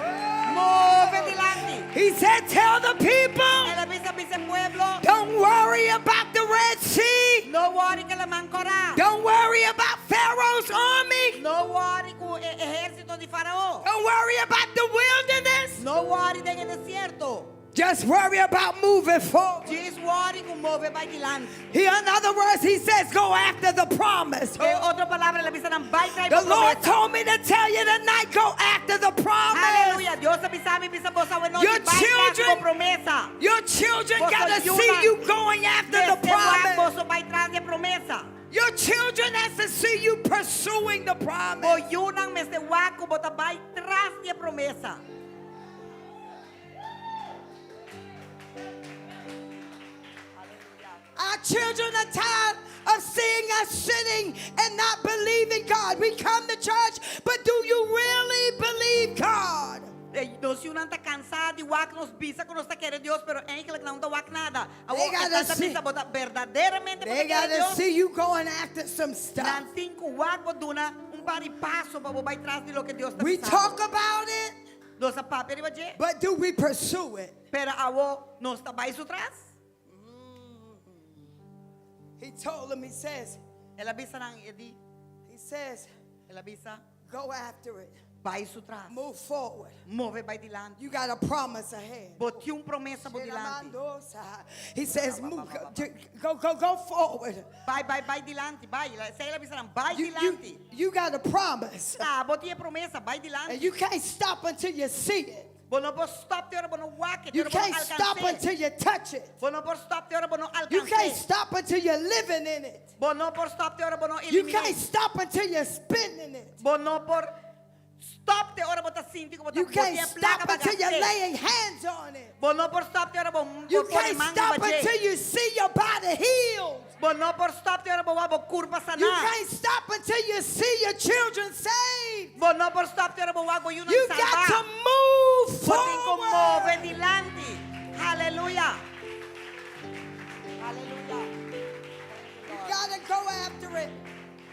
Speaker 2: Move dilanti.
Speaker 3: He said, Tell the people,
Speaker 2: El a bisa bisa e pueblo.
Speaker 3: don't worry about the Red Sea.
Speaker 2: No worry ku laman kòrá.
Speaker 3: Don't worry about Pharaoh's army.
Speaker 2: No worry ku e ehérsito di Farao.
Speaker 3: Don't worry about the wilderness.
Speaker 2: No worry den e desierto.
Speaker 3: Just worry about moving forward.
Speaker 2: Djis worry ku move bai dilanti.
Speaker 3: He, in other words, he says, go after the promise.
Speaker 2: Den otro palabra, el a bisa nan bai tras
Speaker 3: The Lord
Speaker 2: promesa.
Speaker 3: told me to tell you tonight, go after the promise.
Speaker 2: Aleluya. Dios a bisa mi bisa boso awe nochi
Speaker 3: Your
Speaker 2: bai tras
Speaker 3: children-
Speaker 2: promesa.
Speaker 3: Your children
Speaker 2: Boso
Speaker 3: gotta see
Speaker 2: yunan.
Speaker 3: you going after the
Speaker 2: Mester wak
Speaker 3: promise.
Speaker 2: boso bai tras di promesa.
Speaker 3: Your children has to see you pursuing the promise.
Speaker 2: Bo yunan mester wak ku bo ta bai tras di promesa.
Speaker 3: Our children are tired of seeing us sitting and not believing God. We come to church, but do you really believe God?
Speaker 2: Nos yunan ta kansá di wak nos bisa ku nos ta kere Dios, pero eigenlijk nan no ta wak nada.
Speaker 3: They
Speaker 2: Awor
Speaker 3: gotta
Speaker 2: e ta
Speaker 3: see-
Speaker 2: bisa bo ta berdaderamente
Speaker 3: They
Speaker 2: bo ta kere
Speaker 3: gotta
Speaker 2: Dios.
Speaker 3: see you going after some stuff.
Speaker 2: Nan tin ku wak bo duna un par di paso pa bo bai tras di loke Dios ta
Speaker 3: We
Speaker 2: bisando.
Speaker 3: talk about it,
Speaker 2: Nos ta papia riba dje,
Speaker 3: but do we pursue it?
Speaker 2: pero awor nos ta bai su tras.
Speaker 3: He told them, he says,
Speaker 2: El a bisa nan e di,
Speaker 3: he says,
Speaker 2: el a bisa
Speaker 3: go after it.
Speaker 2: bai su tras.
Speaker 3: Move forward.
Speaker 2: Move bai dilanti.
Speaker 3: You got a promise ahead.
Speaker 2: Bo tin un promesa bo dilanti.
Speaker 3: He says, move, go, go, go forward.
Speaker 2: Bai, bai, bai dilanti, bai. Esei el a bisa nan, bai
Speaker 3: You, you,
Speaker 2: dilanti.
Speaker 3: you got a promise.
Speaker 2: Ah, bo tin promesa, bai dilanti.
Speaker 3: And you can't stop until you see it.
Speaker 2: Bo no por stop te ora bo no wak e,
Speaker 3: You can't stop until you touch it.
Speaker 2: Bo no por stop te ora bo no
Speaker 3: You can't
Speaker 2: alkans'é.
Speaker 3: stop until you're living in it.
Speaker 2: Bo no por stop te ora bo no
Speaker 3: You
Speaker 2: elimin'é.
Speaker 3: can't stop until you're spending it.
Speaker 2: Bo no por stop te ora bo ta sinti ku bo ta
Speaker 3: You
Speaker 2: bo
Speaker 3: can't
Speaker 2: tin plaka
Speaker 3: stop
Speaker 2: pa
Speaker 3: until you're
Speaker 2: gast'é.
Speaker 3: laying hands on it.
Speaker 2: Bo no por stop te ora bo
Speaker 3: You
Speaker 2: bo pone
Speaker 3: can't
Speaker 2: man
Speaker 3: stop
Speaker 2: riba dje.
Speaker 3: until you see your body healed.
Speaker 2: Bo no por stop te ora bo wak bo kurpa
Speaker 3: You
Speaker 2: saná.
Speaker 3: can't stop until you see your children saved.
Speaker 2: Bo no por stop te ora bo wak bo yunan
Speaker 3: You got to
Speaker 2: salbá.
Speaker 3: move
Speaker 2: Bo tin ku
Speaker 3: forward.
Speaker 2: move dilanti. Haleluya. Haleluya.
Speaker 3: You gotta go after it.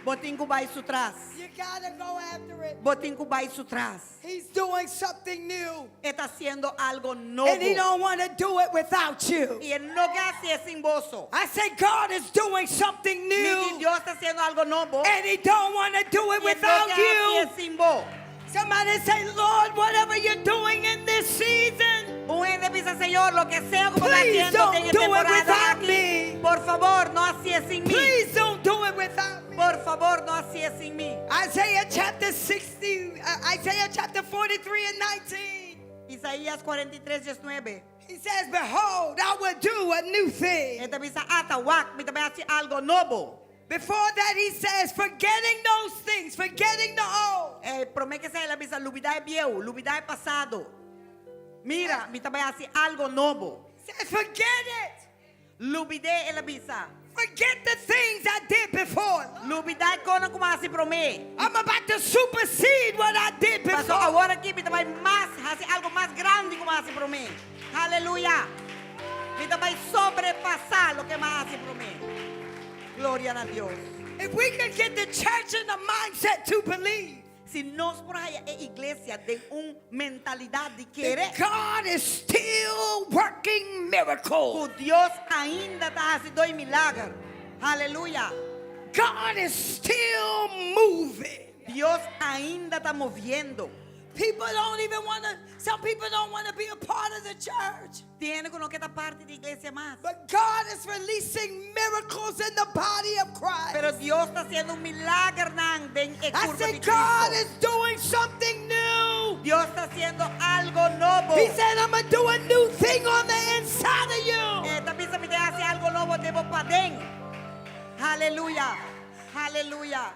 Speaker 2: Bo tin ku bai su tras.
Speaker 3: You gotta go after it.
Speaker 2: Bo tin ku bai su tras.
Speaker 3: He's doing something new.
Speaker 2: E ta hasiendo algo
Speaker 3: And he
Speaker 2: nobo.
Speaker 3: don't want to do it without you.
Speaker 2: I e no ke hasié sin boso.
Speaker 3: I say God is doing something
Speaker 2: Mi di
Speaker 3: new.
Speaker 2: Dios ta hasiendo algo nobo.
Speaker 3: And he don't want to do it
Speaker 2: I e no
Speaker 3: without
Speaker 2: ke
Speaker 3: you.
Speaker 2: hasié sin bo.
Speaker 3: Somebody say, Lord, whatever you're doing in this season,
Speaker 2: Un hende bisa, Señor, loke sea ku bo ta
Speaker 3: Please
Speaker 2: hasiendo
Speaker 3: don't
Speaker 2: den e
Speaker 3: do it
Speaker 2: temporada
Speaker 3: without
Speaker 2: aki,
Speaker 3: me.
Speaker 2: por fabor, no hasié sin mi.
Speaker 3: please don't do it without me.
Speaker 2: Por fabor, no hasié sin mi.
Speaker 3: Isaiah chapter 60, Isaiah chapter 43 and 19.
Speaker 2: Isaías 43, 19.
Speaker 3: He says, Behold, I will do a new thing.
Speaker 2: E ta bisa, ata wak, mi ta bai hasi algo nobo.
Speaker 3: Before that, he says, forgetting those things, forgetting the old.
Speaker 2: Eh, promé ku esei el a bisa, lubidá e bieu, lubidá e pasado. Mira, mi ta bai hasi algo nobo.
Speaker 3: He says, forget it.
Speaker 2: Lubid'é, el a bisa.
Speaker 3: Forget the things I did before.
Speaker 2: Lubidá e kosnan ku m'a hasi promé.
Speaker 3: I'm about to supersede what I did
Speaker 2: Paso
Speaker 3: before.
Speaker 2: awor aki mi ta bai mas, hasi algo mas grandi ku m'a hasi promé. Aleluya. Mi ta bai sobrepasá loke m'a hasi promé. Gloria na Dios.
Speaker 3: If we could get the church in the mindset to believe
Speaker 2: Si nos por haya e iglesia den un mentalidat di kere
Speaker 3: that God is still working miracles.
Speaker 2: ku Dios ainda ta hasi milager. Aleluya.
Speaker 3: God is still moving.
Speaker 2: Dios ainda ta moviendo.
Speaker 3: People don't even want to, some people don't want to be a part of the church.
Speaker 2: Tin hende ku no ke ta parti di iglesia mas.
Speaker 3: But God is releasing miracles in the body of Christ.
Speaker 2: Pero Dios ta hasiendo un milagernan den e
Speaker 3: I
Speaker 2: kurpa
Speaker 3: said,
Speaker 2: di
Speaker 3: God
Speaker 2: Cristo.
Speaker 3: is doing something new.
Speaker 2: Dios ta hasiendo algo nobo.
Speaker 3: He said, I'm going to do a new thing on the inside of you.
Speaker 2: E ta bisa mi ta bai hasi algo nobo den bo paden. Aleluya. Aleluya.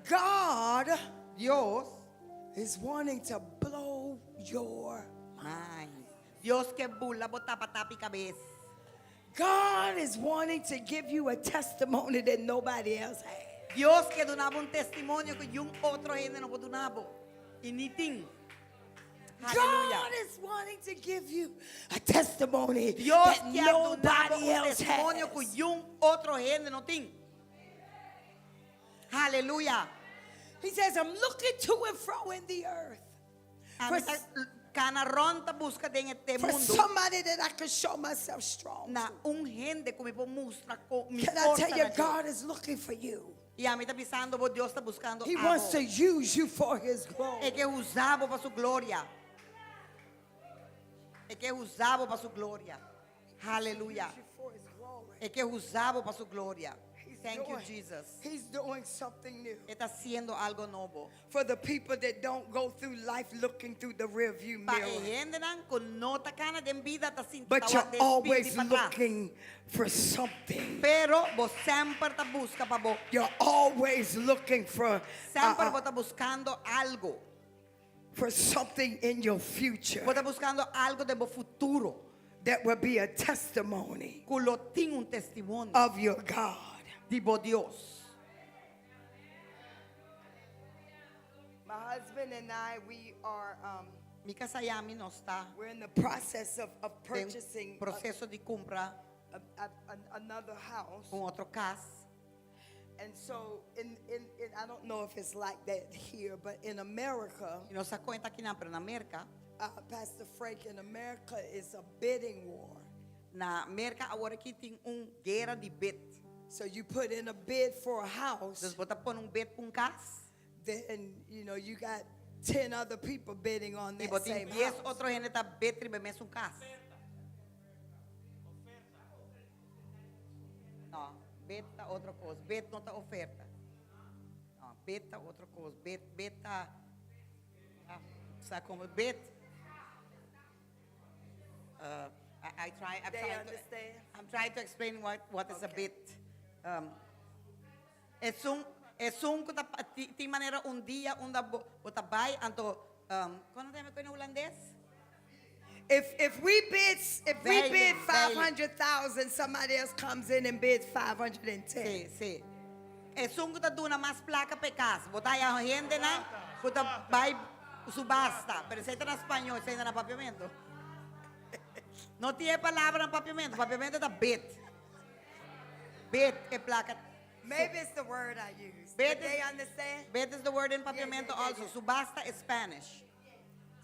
Speaker 3: God
Speaker 2: Dios
Speaker 3: is wanting to blow your
Speaker 2: mind. Dios ke bula bo tapa tapi kabes.
Speaker 3: God is wanting to give you a testimony that nobody else has.
Speaker 2: Dios ke duna bo un testimonio ku ningun otro hende no por duna bo. I ni tin. Aleluya.
Speaker 3: God is wanting to give you a testimony
Speaker 2: Dios
Speaker 3: that
Speaker 2: ke duna bo
Speaker 3: nobody
Speaker 2: un
Speaker 3: else
Speaker 2: testimonio ku
Speaker 3: has.
Speaker 2: ningun otro hende no tin. Aleluya.
Speaker 3: He says, I'm looking to and fro in the earth
Speaker 2: Ami ta kana rònt ta buska den e
Speaker 3: for
Speaker 2: mundu
Speaker 3: somebody that I can show myself strong.
Speaker 2: na
Speaker 3: to.
Speaker 2: un hende ku mi por mustra ku mi
Speaker 3: Can I
Speaker 2: forsa
Speaker 3: tell you,
Speaker 2: na dje.
Speaker 3: God is looking for you.
Speaker 2: I ami ta bisando bo Dios ta buskando
Speaker 3: He wants to
Speaker 2: abo.
Speaker 3: use you for his glory.
Speaker 2: E ke usa bo pa su gloria. E ke usa bo pa su gloria. Aleluya.
Speaker 3: Use you for his glory.
Speaker 2: E ke usa bo pa su gloria.
Speaker 3: He's
Speaker 2: Thank you,
Speaker 3: doing-
Speaker 2: Jesus.
Speaker 3: He's doing something new.
Speaker 2: E ta hasiendo algo nobo.
Speaker 3: For the people that don't go through life looking through the rearview
Speaker 2: Pa e
Speaker 3: mirror.
Speaker 2: hendenan ku no ta kana den bida ta sinti
Speaker 3: But you're always looking for something.
Speaker 2: Pero bo semper ta buska pa bo.
Speaker 3: You're always looking for,
Speaker 2: Semper bo ta buskando algo.
Speaker 3: for something in your future
Speaker 2: Bo ta buskando algo den bo futuro.
Speaker 3: that will be a testimony
Speaker 2: Ku lo tin un testimonio
Speaker 3: of your God.
Speaker 2: di bo Dios.
Speaker 3: My husband and I, we are
Speaker 2: Mi kasá i ami nos ta
Speaker 3: we're in the process of
Speaker 2: den
Speaker 3: purchasing
Speaker 2: proseso di kumpra
Speaker 3: another house.
Speaker 2: un otro kas.
Speaker 3: And so, in I don't know if it's like that here, but in America,
Speaker 2: I no sa kon ta akinan, pero na Merka,
Speaker 3: Pastor Frank, in America is a bidding war.
Speaker 2: Na Merka awor aki tin un guera di bid.
Speaker 3: So you put in a bid for a house,
Speaker 2: Dus bo ta pone un bid pa un kas.
Speaker 3: then you got 10 other people bidding on
Speaker 2: I
Speaker 3: that
Speaker 2: bo tin
Speaker 3: same
Speaker 2: 10
Speaker 3: house.
Speaker 2: otro hende ta bid riba e mesun kas. No, bid ta otro kos. Bid no ta oferta. No, bid ta otro kos. Bid, bid ta, ah, sa kon bid. I try, I'm
Speaker 3: They
Speaker 2: trying to,
Speaker 3: understand?
Speaker 2: I'm trying to explain what is a
Speaker 3: Okay.
Speaker 2: bid. Esun, esun ku ta, tin manera un dia unda bo, bo ta bai anto, kon ta yama na hulandes?
Speaker 3: If we
Speaker 2: Veiling,
Speaker 3: bid
Speaker 2: veiling.
Speaker 3: 500,000, somebody else comes in and bids 510.
Speaker 2: Si, si. Esun ku ta duna mas plaka p'e kas. Bo ta haya hendenan, ku ta bai subasta. Pero esei ta na spañó, esei ta na papiamentu. No tin palabra na papiamentu. Papiamentu ta bid. Bid e plaka.
Speaker 3: Maybe it's the word I use.
Speaker 2: Bid
Speaker 3: But they understand?
Speaker 2: Bid is the word in Papiamento
Speaker 3: yeah,
Speaker 2: also.
Speaker 3: yeah.
Speaker 2: Subasta is Spanish.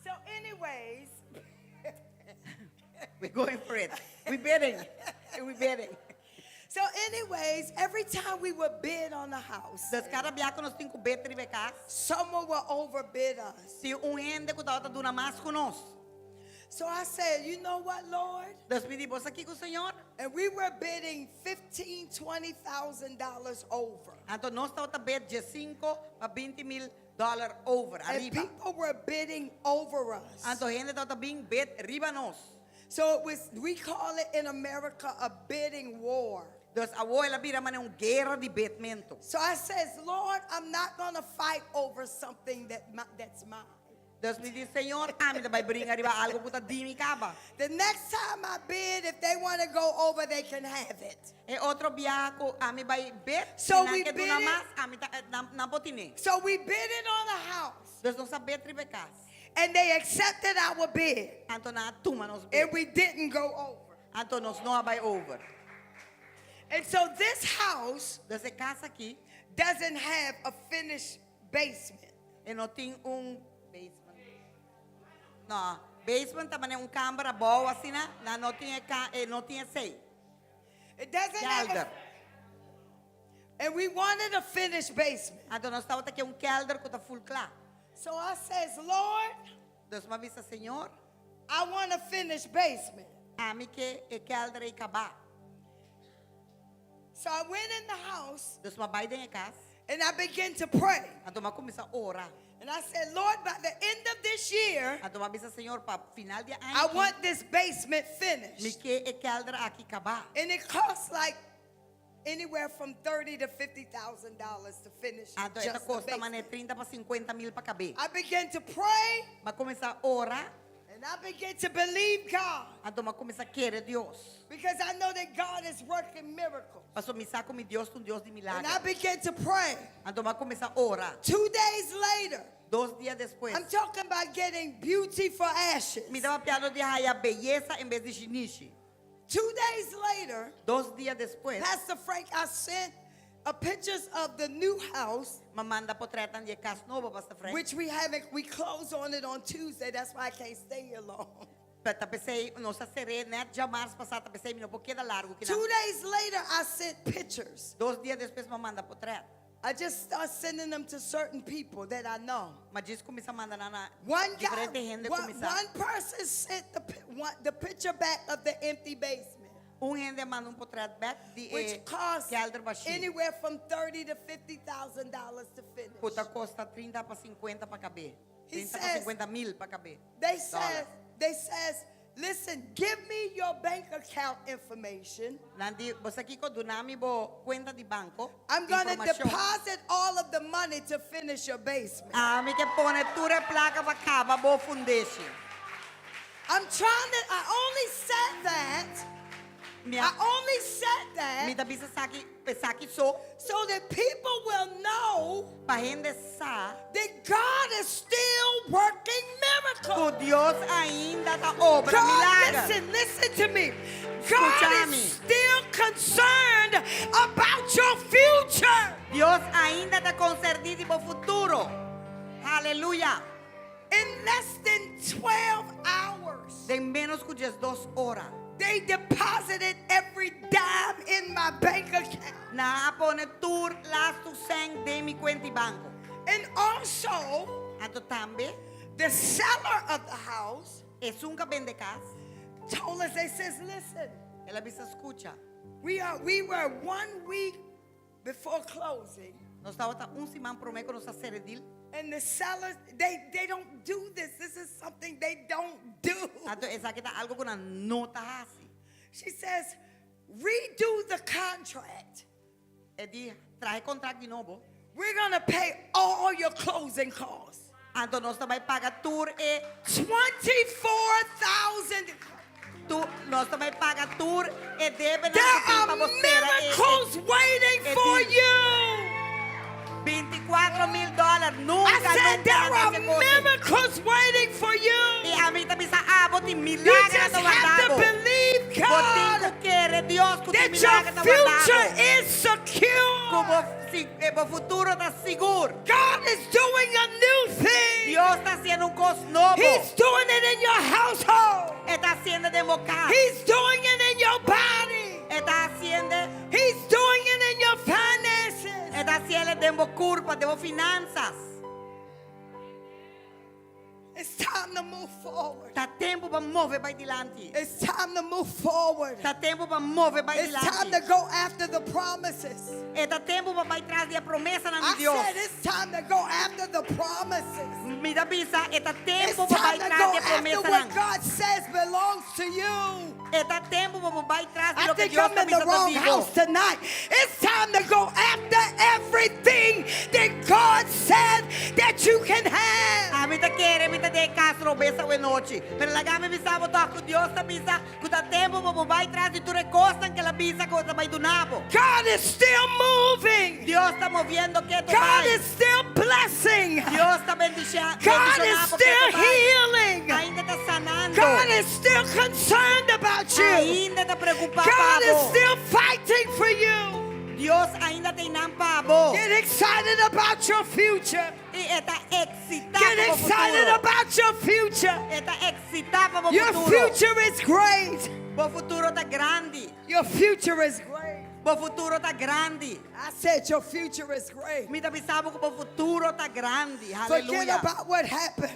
Speaker 3: So, anyways,
Speaker 2: We're going for it. We're bidding. We're bidding.
Speaker 3: so anyways, every time we would bid on the house,
Speaker 2: Dus kada biaha ku nos tin ku bid riba kas,
Speaker 3: someone will overbid us.
Speaker 2: tin un hende ku tabata duna mas ku nos.
Speaker 3: So I said, you know what, Lord?
Speaker 2: Dus mi di, bo sa kiko, Señor?
Speaker 3: And we were bidding fifteen, $20,000 over.
Speaker 2: Anto nos tabata bid 5 pa 20 mil dòler over,
Speaker 3: And
Speaker 2: ariba.
Speaker 3: people were bidding over us.
Speaker 2: Anto hende tabata bin bid riba nos.
Speaker 3: So it was, we call it in America a bidding war.
Speaker 2: Dus awor el a bira manera un guera di bidmentu.
Speaker 3: So I says, Lord, I'm not gonna fight over something that's mine.
Speaker 2: Dus mi di, Señor, ami no ta bai bringa riba algu ku ta di mi kaba.
Speaker 3: The next time I bid, if they want to go over, they can have it.
Speaker 2: E otro biaha ku ami bai bid,
Speaker 3: So
Speaker 2: si nan
Speaker 3: we
Speaker 2: ke duna
Speaker 3: bid it-
Speaker 2: mas, ami ta, nan, nan por tin'é.
Speaker 3: So we bid it on the house,
Speaker 2: Dus nos a bid riba kas.
Speaker 3: and they accepted our bid,
Speaker 2: Anto nan a tuma nos bid.
Speaker 3: and we didn't go over.
Speaker 2: Anto nos no a bai over.
Speaker 3: And so this house
Speaker 2: Dus e kas aki
Speaker 3: doesn't have a finished basement.
Speaker 2: e no tin un basement. No, basement ta manera un kamber abou asina, nan no tin e ka, e no tin esei.
Speaker 3: It doesn't have a,
Speaker 2: Kelder.
Speaker 3: and we wanted a finished basement.
Speaker 2: Anto nos tabata ke un kelder ku ta full kla.
Speaker 3: So I says, Lord,
Speaker 2: Dus m'a bisa, Señor,
Speaker 3: I want a finished basement.
Speaker 2: ami ke e kelder ei kaba.
Speaker 3: So I went in the house
Speaker 2: Dus m'a bai den e kas.
Speaker 3: and I began to pray.
Speaker 2: Anto m'a kuminsá ora.
Speaker 3: And I said, Lord, by the end of this year,
Speaker 2: Anto m'a bisa, Señor, pa final di aña
Speaker 3: I
Speaker 2: aki,
Speaker 3: want this basement
Speaker 2: mi
Speaker 3: finished.
Speaker 2: ke e kelder aki kaba.
Speaker 3: And it costs like anywhere from 30 to $50,000 to finish
Speaker 2: Anto e ta
Speaker 3: just the
Speaker 2: kosta mane
Speaker 3: basement.
Speaker 2: 30 pa 50 mil pa kab'é.
Speaker 3: I began to pray
Speaker 2: M'a kuminsá ora,
Speaker 3: and I began to believe God
Speaker 2: anto m'a kuminsá kere Dios.
Speaker 3: because I know that God is working miracles.
Speaker 2: Paso mi sa ku mi Dios ta un Dios di
Speaker 3: And I
Speaker 2: milager.
Speaker 3: began to pray.
Speaker 2: Anto m'a kuminsá ora.
Speaker 3: 2 days later,
Speaker 2: 2 dia despues.
Speaker 3: I'm talking about getting beauty for ashes.
Speaker 2: Mi ta papiando di haya beyesa en bes di shinishi.
Speaker 3: 2 days later,
Speaker 2: 2 dia despues,
Speaker 3: Pastor Frank, I sent a pictures of the new house,
Speaker 2: m'a manda potrètnan di e kas nobo, Pastor Frank.
Speaker 3: which we haven't, we close on it on Tuesday. That's why I can't stay here long.
Speaker 2: Ta p'esei, nos a ser'é nèt djamars pasá, ta p'esei, mi no por keda largu aki.
Speaker 3: 2 days later, I sent pictures.
Speaker 2: 2 dia despues, m'a manda potrèt.
Speaker 3: I just start sending them to certain people that I know.
Speaker 2: M'a djis kuminsá manda na na
Speaker 3: One guy,
Speaker 2: diferente hende kuminsá.
Speaker 3: one person sent the picture back of the empty basement,
Speaker 2: Un hende a manda un potrèt bèk di
Speaker 3: which
Speaker 2: e
Speaker 3: cost
Speaker 2: kelder bashí.
Speaker 3: anywhere from 30 to $50,000 to finish.
Speaker 2: Ku ta kosta 30 pa 50 pa kab'é.
Speaker 3: He
Speaker 2: 30 pa
Speaker 3: says-
Speaker 2: 50 mil pa kab'é.
Speaker 3: They
Speaker 2: Dollar.
Speaker 3: says, listen, give me your bank account information.
Speaker 2: Nan di, bo sa kiko, duna mi bo kuenta di banko.
Speaker 3: I'm gonna
Speaker 2: informashon.
Speaker 3: deposit all of the money to finish your basement.
Speaker 2: Ami ke pone tur e plaka pa kaba bo fundeshi.
Speaker 3: I'm trying to, I only said that,
Speaker 2: Mi
Speaker 3: I only said that
Speaker 2: mi ta bisa esaki, esaki so
Speaker 3: so that people will know
Speaker 2: pa hende sa
Speaker 3: that God is still working
Speaker 2: ku
Speaker 3: miracles.
Speaker 2: Dios ainda ta obra
Speaker 3: God,
Speaker 2: milager.
Speaker 3: listen, listen to me. God
Speaker 2: Skucha mi.
Speaker 3: is still concerned about your future.
Speaker 2: Dios ainda ta konserní di bo futuro. Aleluya.
Speaker 3: In less than 12 hours,
Speaker 2: Den ménos ku 12 ora.
Speaker 3: they deposited every dime in my bank account.
Speaker 2: Nan a pone tur lastu sèn den mi kuenta di banko.
Speaker 3: And also,
Speaker 2: Anto tambe,
Speaker 3: the seller of the house
Speaker 2: esun ku a bende kas,
Speaker 3: told us, they says, listen,
Speaker 2: el a bisa skucha.
Speaker 3: we were one week before closing.
Speaker 2: Nos tabata un siman promé ku nos a sera deal.
Speaker 3: And the sellers, they don't do this. This is something they don't do.
Speaker 2: Anto esaki ta algu ku nan no ta hasi.
Speaker 3: She says, redo the contract.
Speaker 2: E di, traha kontrakt di nobo.
Speaker 3: We're gonna pay all your closing costs.
Speaker 2: Anto nos ta bai paga tur e
Speaker 3: 24,000.
Speaker 2: tu, nos ta bai paga tur e debe
Speaker 3: There are miracles waiting for you.
Speaker 2: 24 mil dòler. Nunka,
Speaker 3: I said
Speaker 2: nunka
Speaker 3: there are
Speaker 2: nada se
Speaker 3: miracles waiting for you.
Speaker 2: I ami ta bisa abo tin
Speaker 3: You
Speaker 2: milager
Speaker 3: just
Speaker 2: ta
Speaker 3: have to
Speaker 2: wardando.
Speaker 3: believe.
Speaker 2: Bo tin
Speaker 3: God
Speaker 2: ku kere Dios ku tin
Speaker 3: that your
Speaker 2: milager ta
Speaker 3: future
Speaker 2: wardabo.
Speaker 3: is secure.
Speaker 2: Ku bo, si, eh, bo futuro ta sigur.
Speaker 3: God is doing a new thing.
Speaker 2: Dios ta hasiendo un kos nobo.
Speaker 3: He's doing it in your household.
Speaker 2: E ta hasiendo den bo kas.
Speaker 3: He's doing it in your body.
Speaker 2: E ta hasiendo,
Speaker 3: He's doing it in your finances.
Speaker 2: e ta hasiendo den bo kurpa, den bo finansas.
Speaker 3: It's time to move forward.
Speaker 2: Ta tempu pa move bai dilanti.
Speaker 3: It's time to move forward.
Speaker 2: Ta tempu pa move bai
Speaker 3: It's time to
Speaker 2: dilanti.
Speaker 3: go after the promises.
Speaker 2: E ta tempu pa bai tras di e promesanan
Speaker 3: I
Speaker 2: di Dios.
Speaker 3: said it's time to go after the promises.
Speaker 2: Mi ta bisa, e ta
Speaker 3: It's
Speaker 2: tempu pa
Speaker 3: time
Speaker 2: bai
Speaker 3: to
Speaker 2: tras
Speaker 3: go
Speaker 2: di e
Speaker 3: after what
Speaker 2: promesanan.
Speaker 3: God says belongs to you.
Speaker 2: E ta tempu pa bai tras di
Speaker 3: I
Speaker 2: loke
Speaker 3: think
Speaker 2: Dios
Speaker 3: I'm
Speaker 2: ta
Speaker 3: in the
Speaker 2: bisa ta
Speaker 3: wrong
Speaker 2: di bo.
Speaker 3: house tonight. It's time to go after everything that God said that you can have.
Speaker 2: Ami ta kere mi ta den e kas robes awe nochi. Pero laga mi bisa bo tòg ku Dios ta bisa ku ta tempu pa bo bai tras di tur e kosnan ku el a bisa ku ta bai duna bo.
Speaker 3: God is still moving.
Speaker 2: Dios ta moviendo ketu
Speaker 3: God
Speaker 2: bai.
Speaker 3: is still blessing.
Speaker 2: Dios ta bendisha,
Speaker 3: God is
Speaker 2: bendishoná bo
Speaker 3: still
Speaker 2: ketu bai.
Speaker 3: healing.
Speaker 2: Ainda ta sanando.
Speaker 3: God is still concerned about you.
Speaker 2: Ainda ta preokupá
Speaker 3: God
Speaker 2: pa
Speaker 3: is
Speaker 2: bo.
Speaker 3: still fighting for you.
Speaker 2: Dios ainda t'einan pa bo.
Speaker 3: Get excited about your future.
Speaker 2: I e ta eksitá
Speaker 3: Get
Speaker 2: pa bo
Speaker 3: excited
Speaker 2: futuro.
Speaker 3: about your future.
Speaker 2: E ta eksitá pa bo
Speaker 3: Your
Speaker 2: futuro.
Speaker 3: future is great.
Speaker 2: Bo futuro ta grandi.
Speaker 3: Your future is great.
Speaker 2: Bo futuro ta grandi.
Speaker 3: I said your future is great.
Speaker 2: Mi ta bisa bo ku bo futuro ta grandi.
Speaker 3: Forget
Speaker 2: Hallelujah.
Speaker 3: about what happened.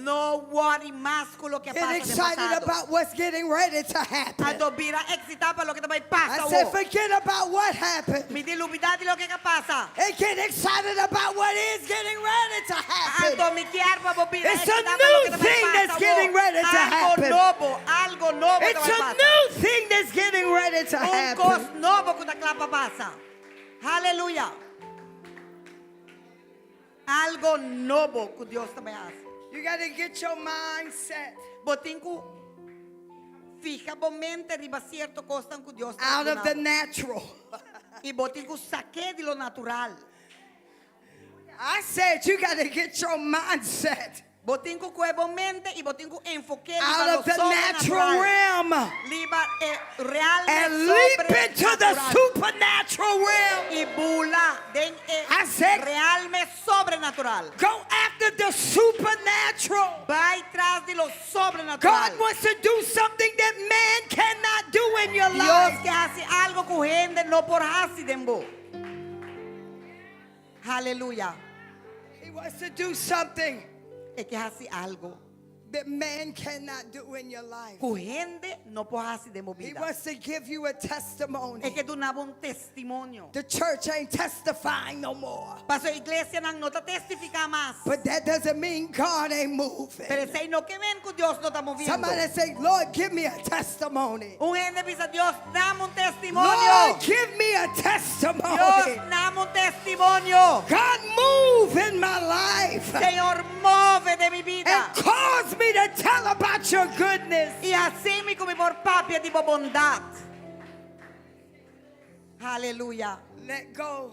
Speaker 2: No worry mas ku loke a
Speaker 3: Get
Speaker 2: pasa den
Speaker 3: excited
Speaker 2: pasado.
Speaker 3: about what's getting ready to happen.
Speaker 2: Anto bira eksitá pa loke ta bai
Speaker 3: I
Speaker 2: pasa
Speaker 3: said
Speaker 2: awor.
Speaker 3: forget about what happened.
Speaker 2: Mi di lubidá di loke a pasa.
Speaker 3: And get excited about what is getting ready to happen.
Speaker 2: Anto mi kier pa bo bira
Speaker 3: It's a
Speaker 2: eksitá pa loke
Speaker 3: new
Speaker 2: ta bai
Speaker 3: thing
Speaker 2: pasa
Speaker 3: that's getting
Speaker 2: awor.
Speaker 3: ready to
Speaker 2: Algo
Speaker 3: happen.
Speaker 2: nobo, algo nobo ta
Speaker 3: It's
Speaker 2: bai
Speaker 3: a
Speaker 2: pasa.
Speaker 3: new thing that's getting ready to
Speaker 2: Un kos
Speaker 3: happen.
Speaker 2: nobo ku ta kla pa pasa. Hallelujah. Algo nobo ku Dios ta bai hasi.
Speaker 3: You got to get your mind set
Speaker 2: Bo tin ku fiha bo mente riba sierto kosnan ku Dios ta
Speaker 3: out of the
Speaker 2: duna bo.
Speaker 3: natural.
Speaker 2: I bo tin ku sak'é di lo natural.
Speaker 3: I said you got to get your mindset
Speaker 2: Bo tin ku kue bo mente i bo tin ku enfok'é riba
Speaker 3: out
Speaker 2: lo
Speaker 3: of the natural
Speaker 2: sobrenatural.
Speaker 3: realm
Speaker 2: Riba e real
Speaker 3: and leap into the
Speaker 2: sobrenatural.
Speaker 3: supernatural realm.
Speaker 2: I bula den e
Speaker 3: I said-
Speaker 2: realme sobrenatural.
Speaker 3: Go after the supernatural.
Speaker 2: Bai tras di lo sobrenatural.
Speaker 3: God wants to do something that man cannot do in your
Speaker 2: Dios
Speaker 3: life.
Speaker 2: ke hasi algo ku hende no por hasi den bo. Hallelujah.
Speaker 3: He wants to do something
Speaker 2: E ke hasi algo
Speaker 3: that man cannot do in your life.
Speaker 2: ku hende no por hasi den bo
Speaker 3: He
Speaker 2: bida.
Speaker 3: wants to give you a testimony.
Speaker 2: E ke duna bo un testimonio.
Speaker 3: The church ain't testifying no more.
Speaker 2: Paso iglesianan no ta testifiká mas.
Speaker 3: But that doesn't mean God ain't moving.
Speaker 2: Pero esei no ke men ku Dios no ta moviendo.
Speaker 3: Somebody say, Lord, give me a testimony.
Speaker 2: Un hende bisa Dios, dame un testimonio.
Speaker 3: Lord, give me a testimony.
Speaker 2: Dios, dame un testimonio.
Speaker 3: God, move in my life
Speaker 2: Señor, move den mi bida.
Speaker 3: and cause me to tell about your goodness.
Speaker 2: I hasi mi ku mi por papia di bo bondat. Hallelujah.
Speaker 3: Let go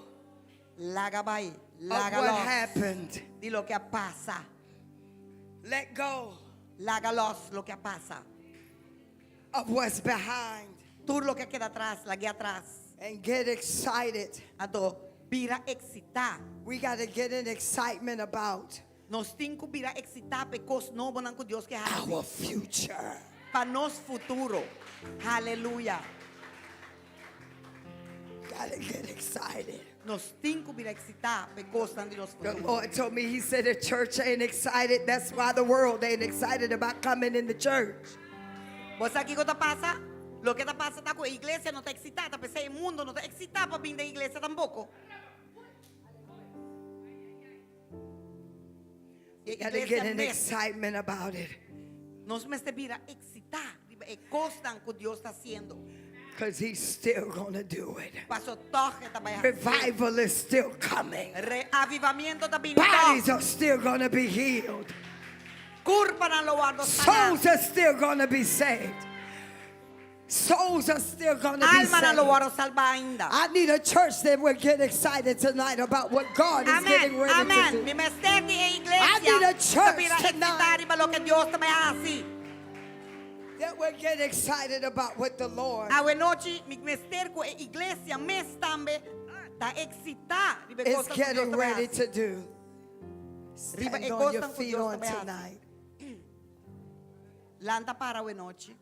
Speaker 2: Laga bai,
Speaker 3: of
Speaker 2: laga
Speaker 3: what
Speaker 2: los
Speaker 3: happened.
Speaker 2: di loke a pasa.
Speaker 3: Let go
Speaker 2: Laga los loke a pasa.
Speaker 3: of what's behind
Speaker 2: Tur loke a keda atras, lag'é atras.
Speaker 3: and get excited.
Speaker 2: Anto bira eksitá.
Speaker 3: We got to get an excitement about
Speaker 2: Nos tin ku bira eksitá pa e kos nobonan ku Dios ke hasi.
Speaker 3: our future.
Speaker 2: Pa nos futuro. Hallelujah.
Speaker 3: Got to get excited.
Speaker 2: Nos tin ku bira eksitá pa e kosnan di nos
Speaker 3: The
Speaker 2: futuro.
Speaker 3: Lord told me, He said, the church ain't excited. That's why the world ain't excited about coming in the church.
Speaker 2: Bo sa kiko ta pasa? Loke ta pasa ta ku e iglesia no ta eksitá, ta p'esei e mundu no ta eksitá pa bin den iglesia tampoko. E
Speaker 3: Got to get
Speaker 2: iglesia
Speaker 3: an
Speaker 2: mes,
Speaker 3: excitement about it
Speaker 2: nos mester bira eksitá riba e kosnan ku Dios ta hasiendo.
Speaker 3: because He's still going to do it.
Speaker 2: Paso tòg e ta bai hasi.
Speaker 3: Revival is still coming,
Speaker 2: Reavivamiento ta bini
Speaker 3: bodies
Speaker 2: tòg.
Speaker 3: are still going to be healed,
Speaker 2: Kurpanan lo wòrdu saná.
Speaker 3: souls are still going to be saved. Souls are still going to be
Speaker 2: Almanan lo
Speaker 3: saved.
Speaker 2: wòrdu salbá ainda.
Speaker 3: I need a church that will get excited tonight about what God is
Speaker 2: Amen.
Speaker 3: getting ready to
Speaker 2: Amen.
Speaker 3: do.
Speaker 2: Mi mester di e
Speaker 3: I need
Speaker 2: iglesia
Speaker 3: a church
Speaker 2: ta bira
Speaker 3: tonight.
Speaker 2: eksitá riba loke Dios ta bai hasi.
Speaker 3: That will get excited about what the Lord
Speaker 2: Awe nochi, mi mester ku e iglesia mes tambe ta eksitá riba e
Speaker 3: is
Speaker 2: kosnan ku Dios
Speaker 3: getting
Speaker 2: ta bai
Speaker 3: ready
Speaker 2: hasi.
Speaker 3: to do.
Speaker 2: Riba
Speaker 3: Stand
Speaker 2: e
Speaker 3: on your
Speaker 2: kosnan ku
Speaker 3: feet
Speaker 2: Dios
Speaker 3: on
Speaker 2: ta bai hasi.
Speaker 3: tonight.
Speaker 2: Lanta para awe nochi.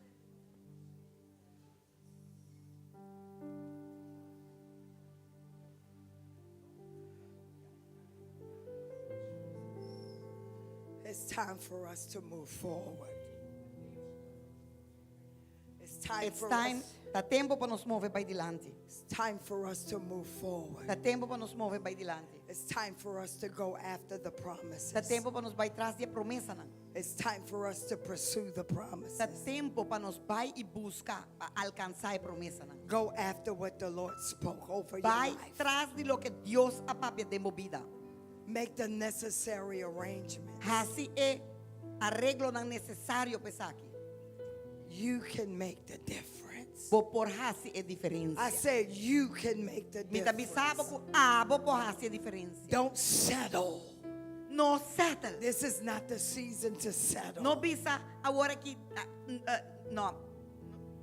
Speaker 3: It's time for us to move forward. It's time
Speaker 2: It's
Speaker 3: for
Speaker 2: time,
Speaker 3: us.
Speaker 2: ta tempu pa nos move bai dilanti.
Speaker 3: It's time for us to move forward.
Speaker 2: Ta tempu pa nos move bai dilanti.
Speaker 3: It's time for us to go after the promises.
Speaker 2: Ta tempu pa nos bai tras di e promesanan.
Speaker 3: It's time for us to pursue the
Speaker 2: Ta
Speaker 3: promises.
Speaker 2: tempu pa nos bai i buska pa alkansá e promesanan.
Speaker 3: Go after what the Lord spoke over your
Speaker 2: Bai
Speaker 3: life.
Speaker 2: tras di loke Dios a papia den bo bida.
Speaker 3: Make the necessary arrangements.
Speaker 2: Hasi e areglonan nesesario pa esaki.
Speaker 3: You can make the difference.
Speaker 2: Bo por hasi e
Speaker 3: I
Speaker 2: diferensia.
Speaker 3: said you can make the
Speaker 2: Mi ta bisa bo
Speaker 3: difference.
Speaker 2: ku abo por hasi e diferensia.
Speaker 3: Don't settle.
Speaker 2: No settle.
Speaker 3: This is not the season to settle.
Speaker 2: No bisa awor aki no.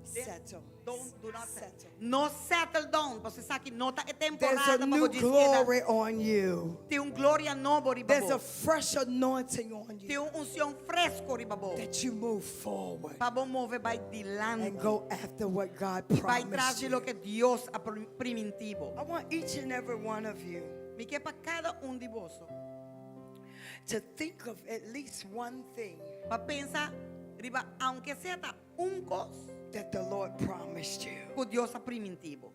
Speaker 3: Settle.
Speaker 2: Don't do not
Speaker 3: settle.
Speaker 2: settle. No settle down. Pasobra esaki no ta e
Speaker 3: There's a
Speaker 2: temporada pa
Speaker 3: new
Speaker 2: bo djis keda.
Speaker 3: glory on you.
Speaker 2: Tin un gloria nobo riba
Speaker 3: There's
Speaker 2: bo.
Speaker 3: a fresh anointing on
Speaker 2: Tin
Speaker 3: you
Speaker 2: un unshon fresku riba bo.
Speaker 3: that you move forward
Speaker 2: Pa bo move bai dilanti.
Speaker 3: and go after what God
Speaker 2: Bai tras
Speaker 3: promised
Speaker 2: di
Speaker 3: you.
Speaker 2: loke Dios a primintí bo.
Speaker 3: I want each and every one of you
Speaker 2: Mi ke pa kada un di boso.
Speaker 3: to think of at least one thing
Speaker 2: Pa pensa riba aunke sea ta un kos
Speaker 3: that the Lord promised you.
Speaker 2: ku Dios a primintí bo.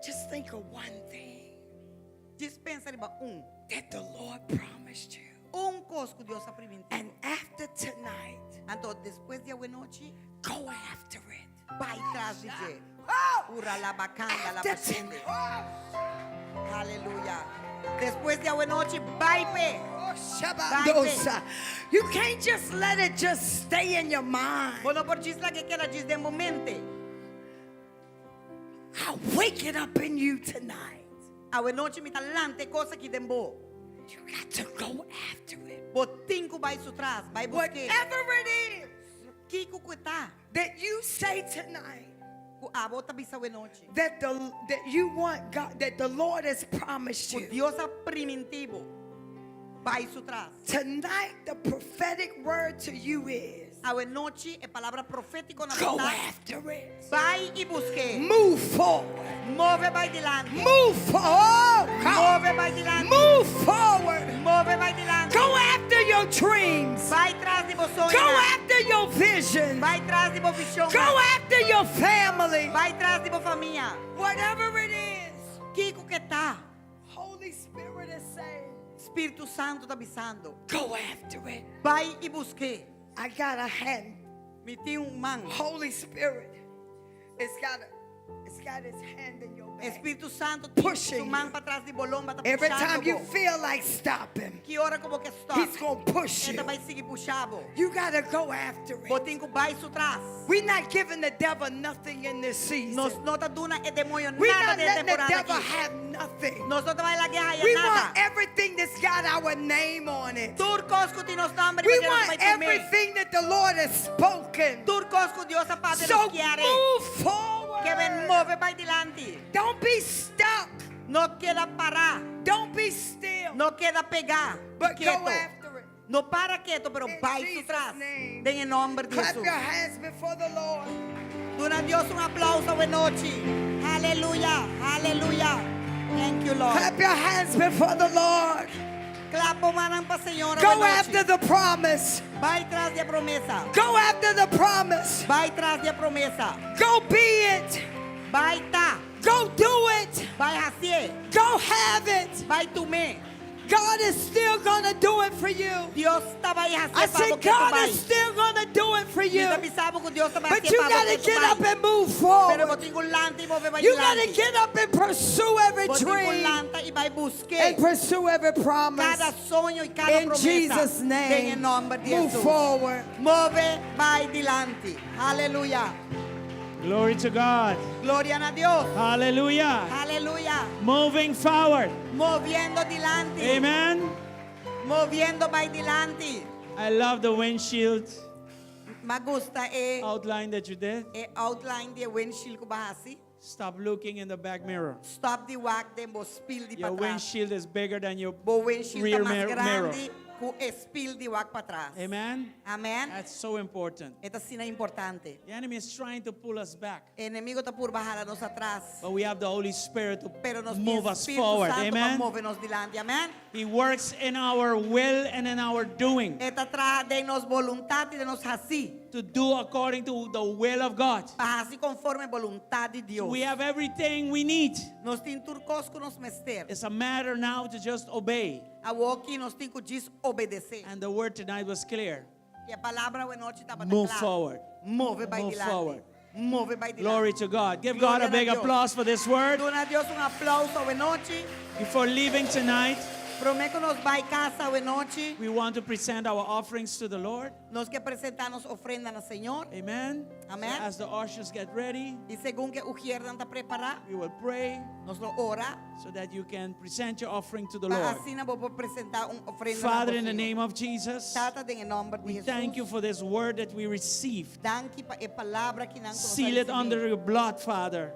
Speaker 3: Just think of one thing
Speaker 2: Djis pensa riba un.
Speaker 3: that the Lord promised you.
Speaker 2: Un kos ku Dios a primintí bo.
Speaker 3: And after tonight,
Speaker 2: Anto despues di awe nochi,
Speaker 3: go after it.
Speaker 2: bai tras di dje.
Speaker 3: Oh!
Speaker 2: Ura la bacanda la
Speaker 3: After
Speaker 2: bashende.
Speaker 3: tonight.
Speaker 2: Aleluya. Despues di awe nochi, bai p'e.
Speaker 3: Oh, Shabandosa. You can't just let it just stay in your mind.
Speaker 2: Bo no por djis lag'é keda djis den bo mente.
Speaker 3: I'll wake it up in you tonight.
Speaker 2: Awe nochi mi ta lanta e kos aki den bo.
Speaker 3: You got to go after it.
Speaker 2: Bo tin ku bai su tras, bai busk'é.
Speaker 3: Whatever it is
Speaker 2: Kiko ku ta?
Speaker 3: that you say tonight
Speaker 2: Ku abo ta bisa awe nochi.
Speaker 3: that the that you want God that the Lord has promised
Speaker 2: Ku
Speaker 3: you.
Speaker 2: Dios a primintí bo. Bai su tras.
Speaker 3: Tonight the prophetic word to you is
Speaker 2: Awe nochi e palabra profétiko na
Speaker 3: go
Speaker 2: bo ta.
Speaker 3: after it.
Speaker 2: Bai i busk'é.
Speaker 3: Move forward.
Speaker 2: Move bai dilanti.
Speaker 3: Move forward.
Speaker 2: Move bai dilanti.
Speaker 3: Move forward.
Speaker 2: Move bai dilanti.
Speaker 3: Go after your dreams.
Speaker 2: Bai tras di bo soño.
Speaker 3: Go after your vision.
Speaker 2: Bai tras di bo vishon.
Speaker 3: Go after your family.
Speaker 2: Bai tras di bo famia.
Speaker 3: Whatever it is,
Speaker 2: Kiko ku ta?
Speaker 3: Holy Spirit is saying,
Speaker 2: Spiritu Santu ta bisando.
Speaker 3: go after it.
Speaker 2: Bai i busk'é.
Speaker 3: I got a hand.
Speaker 2: Mi tin un man.
Speaker 3: Holy Spirit, it's got a, it's got his hand in your back.
Speaker 2: Spiritu Santu tin
Speaker 3: Pushing
Speaker 2: su man
Speaker 3: you.
Speaker 2: patras di bo lomba ta
Speaker 3: Every
Speaker 2: pushando
Speaker 3: time you
Speaker 2: bo.
Speaker 3: feel like stopping,
Speaker 2: Ki ora ku bo ke stop.
Speaker 3: he's gonna push
Speaker 2: E
Speaker 3: you.
Speaker 2: ta bai sigui pusha bo.
Speaker 3: You gotta go after
Speaker 2: Bo
Speaker 3: it.
Speaker 2: tin ku bai su tras.
Speaker 3: We're not giving the devil nothing in this season.
Speaker 2: Nos no ta duna e demoño
Speaker 3: We're
Speaker 2: nada
Speaker 3: not
Speaker 2: den
Speaker 3: letting the
Speaker 2: temporada
Speaker 3: devil
Speaker 2: aki.
Speaker 3: have nothing.
Speaker 2: Nos no ta bai lag'é haya
Speaker 3: We
Speaker 2: nada.
Speaker 3: want everything that's got our name on it.
Speaker 2: Tur kos ku tin nos nòmber
Speaker 3: We
Speaker 2: riba dje nos
Speaker 3: want
Speaker 2: bai tum'é.
Speaker 3: everything that the Lord has spoken.
Speaker 2: Tur kos ku Dios a papia
Speaker 3: So
Speaker 2: nos kier.
Speaker 3: move forward.
Speaker 2: Ke men move bai dilanti.
Speaker 3: Don't be stuck.
Speaker 2: No keda pará.
Speaker 3: Don't be still.
Speaker 2: No keda pegá.
Speaker 3: But go
Speaker 2: Ketu.
Speaker 3: after it.
Speaker 2: No para ketu, pero
Speaker 3: In
Speaker 2: bai su
Speaker 3: Jesus'
Speaker 2: tras.
Speaker 3: name.
Speaker 2: Den nòmber di
Speaker 3: Clap
Speaker 2: Hesus.
Speaker 3: your hands before the Lord.
Speaker 2: Duna Dios un aplouso awe nochi. Aleluya, aleluya. Thank you, Lord.
Speaker 3: Clap your hands before the Lord.
Speaker 2: Klap bo mannan pa Señor
Speaker 3: Go after the promise.
Speaker 2: Bai tras di e promesa.
Speaker 3: Go after the promise.
Speaker 2: Bai tras di e promesa.
Speaker 3: Go be it.
Speaker 2: Bai ta.
Speaker 3: Go do it.
Speaker 2: Bai hasié.
Speaker 3: Go have it.
Speaker 2: Bai tum'é.
Speaker 3: God is still going to do it for you.
Speaker 2: Dios ta bai hasié
Speaker 3: I
Speaker 2: pa bo
Speaker 3: said,
Speaker 2: ketu
Speaker 3: God
Speaker 2: bai.
Speaker 3: is still going to do it for you.
Speaker 2: Mi ta bisa bo ku Dios ta bai
Speaker 3: But
Speaker 2: hasié
Speaker 3: you
Speaker 2: pa bo
Speaker 3: got to
Speaker 2: ketu
Speaker 3: get
Speaker 2: bai.
Speaker 3: up and move
Speaker 2: Pero
Speaker 3: forward.
Speaker 2: bo tin ku lanta i move bai
Speaker 3: You got to
Speaker 2: dilanti.
Speaker 3: get up and pursue every
Speaker 2: Bo tin ku
Speaker 3: dream
Speaker 2: lanta i bai busk'é.
Speaker 3: and pursue every promise.
Speaker 2: Kada soño i kada
Speaker 3: In
Speaker 2: promesa.
Speaker 3: Jesus'
Speaker 2: Den
Speaker 3: name,
Speaker 2: nòmber di
Speaker 3: move
Speaker 2: Hesus.
Speaker 3: forward.
Speaker 2: Move bai dilanti. Aleluya.
Speaker 1: Glory to God.
Speaker 2: Gloria na Dios.
Speaker 1: Hallelujah.
Speaker 2: Aleluya.
Speaker 1: Moving forward.
Speaker 2: Moviendo dilanti.
Speaker 1: Amen.
Speaker 2: Moviendo bai dilanti.
Speaker 1: I love the windshield.
Speaker 2: M'a gusta e
Speaker 1: outline that you did.
Speaker 2: e outline di e windshield ku bo a hasi.
Speaker 1: Stop looking in the back mirror.
Speaker 2: Stop di wak den bo spil di
Speaker 1: Your
Speaker 2: patras.
Speaker 1: windshield is bigger than your
Speaker 2: Bo windshield
Speaker 1: rear
Speaker 2: ta mas
Speaker 1: mir- mirror.
Speaker 2: grandi ku e spil di wak patras.
Speaker 1: Amen.
Speaker 2: Amen.
Speaker 1: That's so important.
Speaker 2: E ta asina importante.
Speaker 1: The enemy is trying to pull us back,
Speaker 2: Enemigu ta purba hala nos atras.
Speaker 1: but we have the Holy Spirit to
Speaker 2: Pero nos tin
Speaker 1: move us
Speaker 2: Spiritu
Speaker 1: forward.
Speaker 2: Santu pa
Speaker 1: Amen.
Speaker 2: move nos dilanti. Amen.
Speaker 1: He works in our will and in our doing
Speaker 2: E ta traha den nos boluntat i den nos hasi.
Speaker 1: to do according to the will of God.
Speaker 2: Pa hasi konforme boluntat di Dios.
Speaker 1: We have everything we need.
Speaker 2: Nos tin tur kos ku nos mester.
Speaker 1: It's a matter now to just obey.
Speaker 2: Awoki nos tin ku djis obedesé.
Speaker 1: And the word tonight was clear.
Speaker 2: I e palabra awe nochi tabata
Speaker 1: Move
Speaker 2: kla.
Speaker 1: forward.
Speaker 2: Move bai
Speaker 1: Move
Speaker 2: dilanti.
Speaker 1: forward.
Speaker 2: Move bai dilanti.
Speaker 1: Glory to God. Give God
Speaker 2: Gloria
Speaker 1: a big
Speaker 2: na Dios.
Speaker 1: applause for this word.
Speaker 2: Duna Dios un aplouso awe nochi.
Speaker 1: Before leaving tonight,
Speaker 2: Promé ku nos bai kas awe nochi,
Speaker 1: we want to present our offerings to the Lord.
Speaker 2: nos ke presentá nos ofrenda na Señor.
Speaker 1: Amen.
Speaker 2: Amen.
Speaker 1: So as the ushers get ready,
Speaker 2: I segun ku e ujiernan ta prepará,
Speaker 1: we will pray
Speaker 2: nos lo ora
Speaker 1: so that you can present your offering to the
Speaker 2: pa
Speaker 1: Lord.
Speaker 2: asina bo por presentá un ofrenda na
Speaker 1: Father, in the
Speaker 2: Señor.
Speaker 1: name of Jesus,
Speaker 2: Tata, den e nòmber di
Speaker 1: we
Speaker 2: Hesus.
Speaker 1: thank you for this word that we received.
Speaker 2: Danki pa e palabra ku nos
Speaker 1: Seal it under your blood, Father,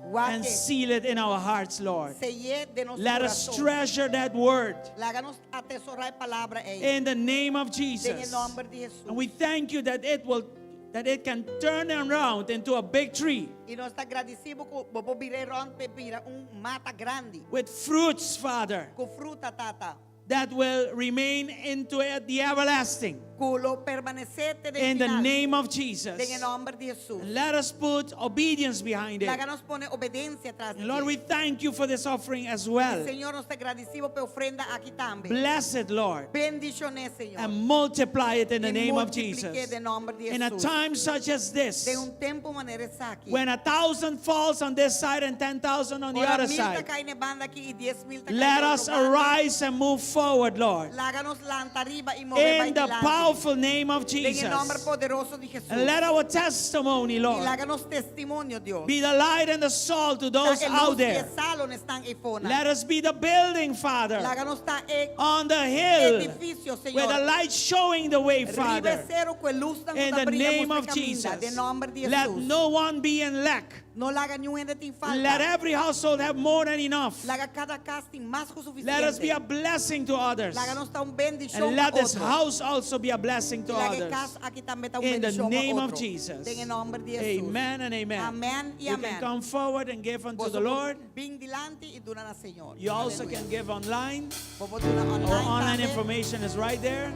Speaker 1: and
Speaker 2: Wak e
Speaker 1: seal it in our hearts, Lord.
Speaker 2: Sey'é den nos
Speaker 1: Let us
Speaker 2: kurason.
Speaker 1: treasure that word
Speaker 2: Laga nos atesorá e palabra ei.
Speaker 1: in the name of
Speaker 2: Den e
Speaker 1: Jesus.
Speaker 2: nòmber di Hesus.
Speaker 1: And we thank you that it will that it can turn around into a big tree
Speaker 2: I nos ta gradisí bo ku bo por bir'é rònt p'e bira un mata grandi.
Speaker 1: with fruits, Father,
Speaker 2: Ku fruta, Tata.
Speaker 1: that will remain into the everlasting.
Speaker 2: Ku lo permanesé te den
Speaker 1: In the
Speaker 2: final.
Speaker 1: name of
Speaker 2: Den e
Speaker 1: Jesus.
Speaker 2: nòmber di Hesus.
Speaker 1: Let us put obedience behind it.
Speaker 2: Laga nos pone obedensia tras di
Speaker 1: And Lord,
Speaker 2: dje.
Speaker 1: we thank you for this offering as well.
Speaker 2: Señor, nos ta gradisí bo pa e ofrenda aki tambe.
Speaker 1: Bless it, Lord,
Speaker 2: Bendishon'é, Señor.
Speaker 1: and multiply it in the
Speaker 2: I
Speaker 1: name of
Speaker 2: multiplik'é
Speaker 1: Jesus.
Speaker 2: den nòmber di
Speaker 1: In a
Speaker 2: Hesus.
Speaker 1: time such as this,
Speaker 2: Den un tempu manera esaki.
Speaker 1: when 1,000 falls on this side and 10,000 on the
Speaker 2: Ora
Speaker 1: other
Speaker 2: mil ta
Speaker 1: side,
Speaker 2: kai na e banda aki i 10,000 ta kai
Speaker 1: let
Speaker 2: na
Speaker 1: us
Speaker 2: otro banda.
Speaker 1: arise and move forward, Lord.
Speaker 2: Laga nos lanta riba i move bai
Speaker 1: In the
Speaker 2: dilanti.
Speaker 1: powerful name of
Speaker 2: Den e nòmber
Speaker 1: Jesus.
Speaker 2: poderoso di Hesus.
Speaker 1: And let our testimony,
Speaker 2: I
Speaker 1: Lord,
Speaker 2: laga nos testimonio, Dios.
Speaker 1: be the light and the salt to those
Speaker 2: Ta e
Speaker 1: out
Speaker 2: lus i e
Speaker 1: there.
Speaker 2: salo na esnan eifónan.
Speaker 1: Let us be the building, Father,
Speaker 2: Laga nos ta e
Speaker 1: on the hill
Speaker 2: edifisio,
Speaker 1: with the
Speaker 2: Señor.
Speaker 1: light showing the way,
Speaker 2: Riba e
Speaker 1: Father.
Speaker 2: seru ku e lusnan ku
Speaker 1: In
Speaker 2: ta
Speaker 1: the
Speaker 2: bria
Speaker 1: name
Speaker 2: mustra
Speaker 1: of
Speaker 2: kaminda.
Speaker 1: Jesus.
Speaker 2: Den nòmber di
Speaker 1: Let
Speaker 2: Hesus.
Speaker 1: no one be in lack.
Speaker 2: No laga niun hende tin
Speaker 1: Let
Speaker 2: falta.
Speaker 1: every household have more than enough.
Speaker 2: Laga kada kas tin mas ku
Speaker 1: Let us be
Speaker 2: sufisiente.
Speaker 1: a blessing to others.
Speaker 2: Laga nos ta un bendishon
Speaker 1: And
Speaker 2: pa
Speaker 1: let this
Speaker 2: otro.
Speaker 1: house also be a blessing to
Speaker 2: I laga e
Speaker 1: others.
Speaker 2: kas aki tambe ta un
Speaker 1: In the
Speaker 2: bendishon pa
Speaker 1: name of
Speaker 2: otro.
Speaker 1: Jesus.
Speaker 2: Den e nòmber di Hesus.
Speaker 1: Amen and amen.
Speaker 2: Amen i
Speaker 1: You can
Speaker 2: amen.
Speaker 1: come forward and give unto
Speaker 2: Boso
Speaker 1: the Lord.
Speaker 2: Bin dilanti i duna na Señor.
Speaker 1: You also
Speaker 2: Aleluya.
Speaker 1: can give online.
Speaker 2: Bo por duna
Speaker 1: Our
Speaker 2: online
Speaker 1: online
Speaker 2: tambe.
Speaker 1: information is right there.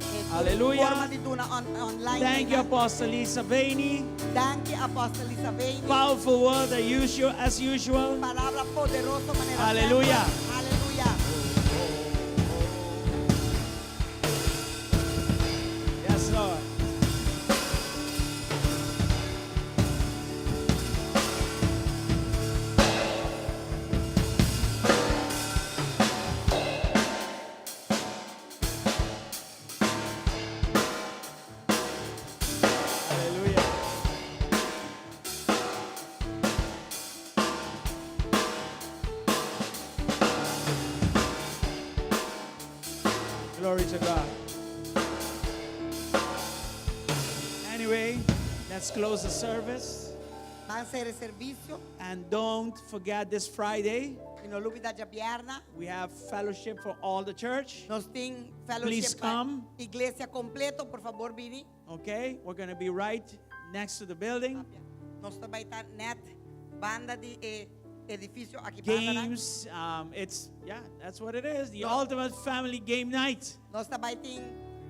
Speaker 2: E
Speaker 1: Hallelujah.
Speaker 2: Forma di duna on, online.
Speaker 1: Thank you, Apostle Lisa Bainey.
Speaker 2: Danki, Apostle Lisa Bainey.
Speaker 1: Powerful word as usual. As usual.
Speaker 2: Palabra poderoso manera
Speaker 1: Hallelujah.
Speaker 2: semper. Hallelujah.
Speaker 1: Yes, Lord. Hallelujah. Glory to God. Anyway, let's close the service.
Speaker 2: Ban sera e servisio.
Speaker 1: And don't forget this Friday,
Speaker 2: I no lubidá djabièrnè.
Speaker 1: we have fellowship for all the church.
Speaker 2: Nos tin fellowship
Speaker 1: Please
Speaker 2: pa
Speaker 1: come.
Speaker 2: iglesia kompleto, por fabor, bini.
Speaker 1: Okay? We're going to be right next to the building.
Speaker 2: Nos ta bai ta nèt banda di e edifisio aki banda.
Speaker 1: Games, it's, yeah, that's what it is. The
Speaker 2: No.
Speaker 1: ultimate family game night.
Speaker 2: Nos ta bai tin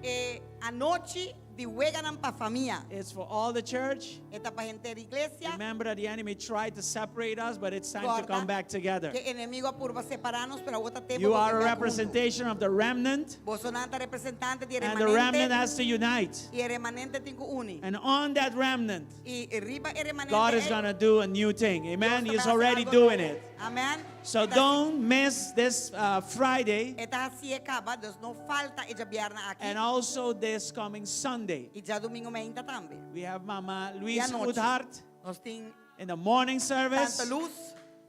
Speaker 2: e anochi di weganan pa famia.
Speaker 1: It's for all the church.
Speaker 2: E ta pa henter iglesia.
Speaker 1: Remember that the enemy tried to separate us, but it's time to
Speaker 2: Kòrda
Speaker 1: come back together.
Speaker 2: Ku enemigu a purba separá nos, pero awor ta tempu
Speaker 1: You are a
Speaker 2: pa bin bèk huntu.
Speaker 1: representation of the remnant,
Speaker 2: Bosonan ta representante di
Speaker 1: and the remnant
Speaker 2: remanente.
Speaker 1: has to unite.
Speaker 2: I e remanente tin ku uni.
Speaker 1: And on that remnant,
Speaker 2: I riba e remanente
Speaker 1: God is
Speaker 2: ei,
Speaker 1: going to do a new thing. Amen.
Speaker 2: Dios
Speaker 1: He's
Speaker 2: ta bai hasi
Speaker 1: already
Speaker 2: algu
Speaker 1: doing
Speaker 2: nobo.
Speaker 1: it.
Speaker 2: Amen.
Speaker 1: So
Speaker 2: E ta-
Speaker 1: don't miss this Friday
Speaker 2: E ta hasié kaba, dus no falta e djabièrnè aki.
Speaker 1: and also this coming Sunday.
Speaker 2: I djadumingu mainta tambe.
Speaker 1: We have Mama Luis
Speaker 2: anochi.
Speaker 1: Goedhart
Speaker 2: Nos tin
Speaker 1: in the morning service.
Speaker 2: Tanta Luz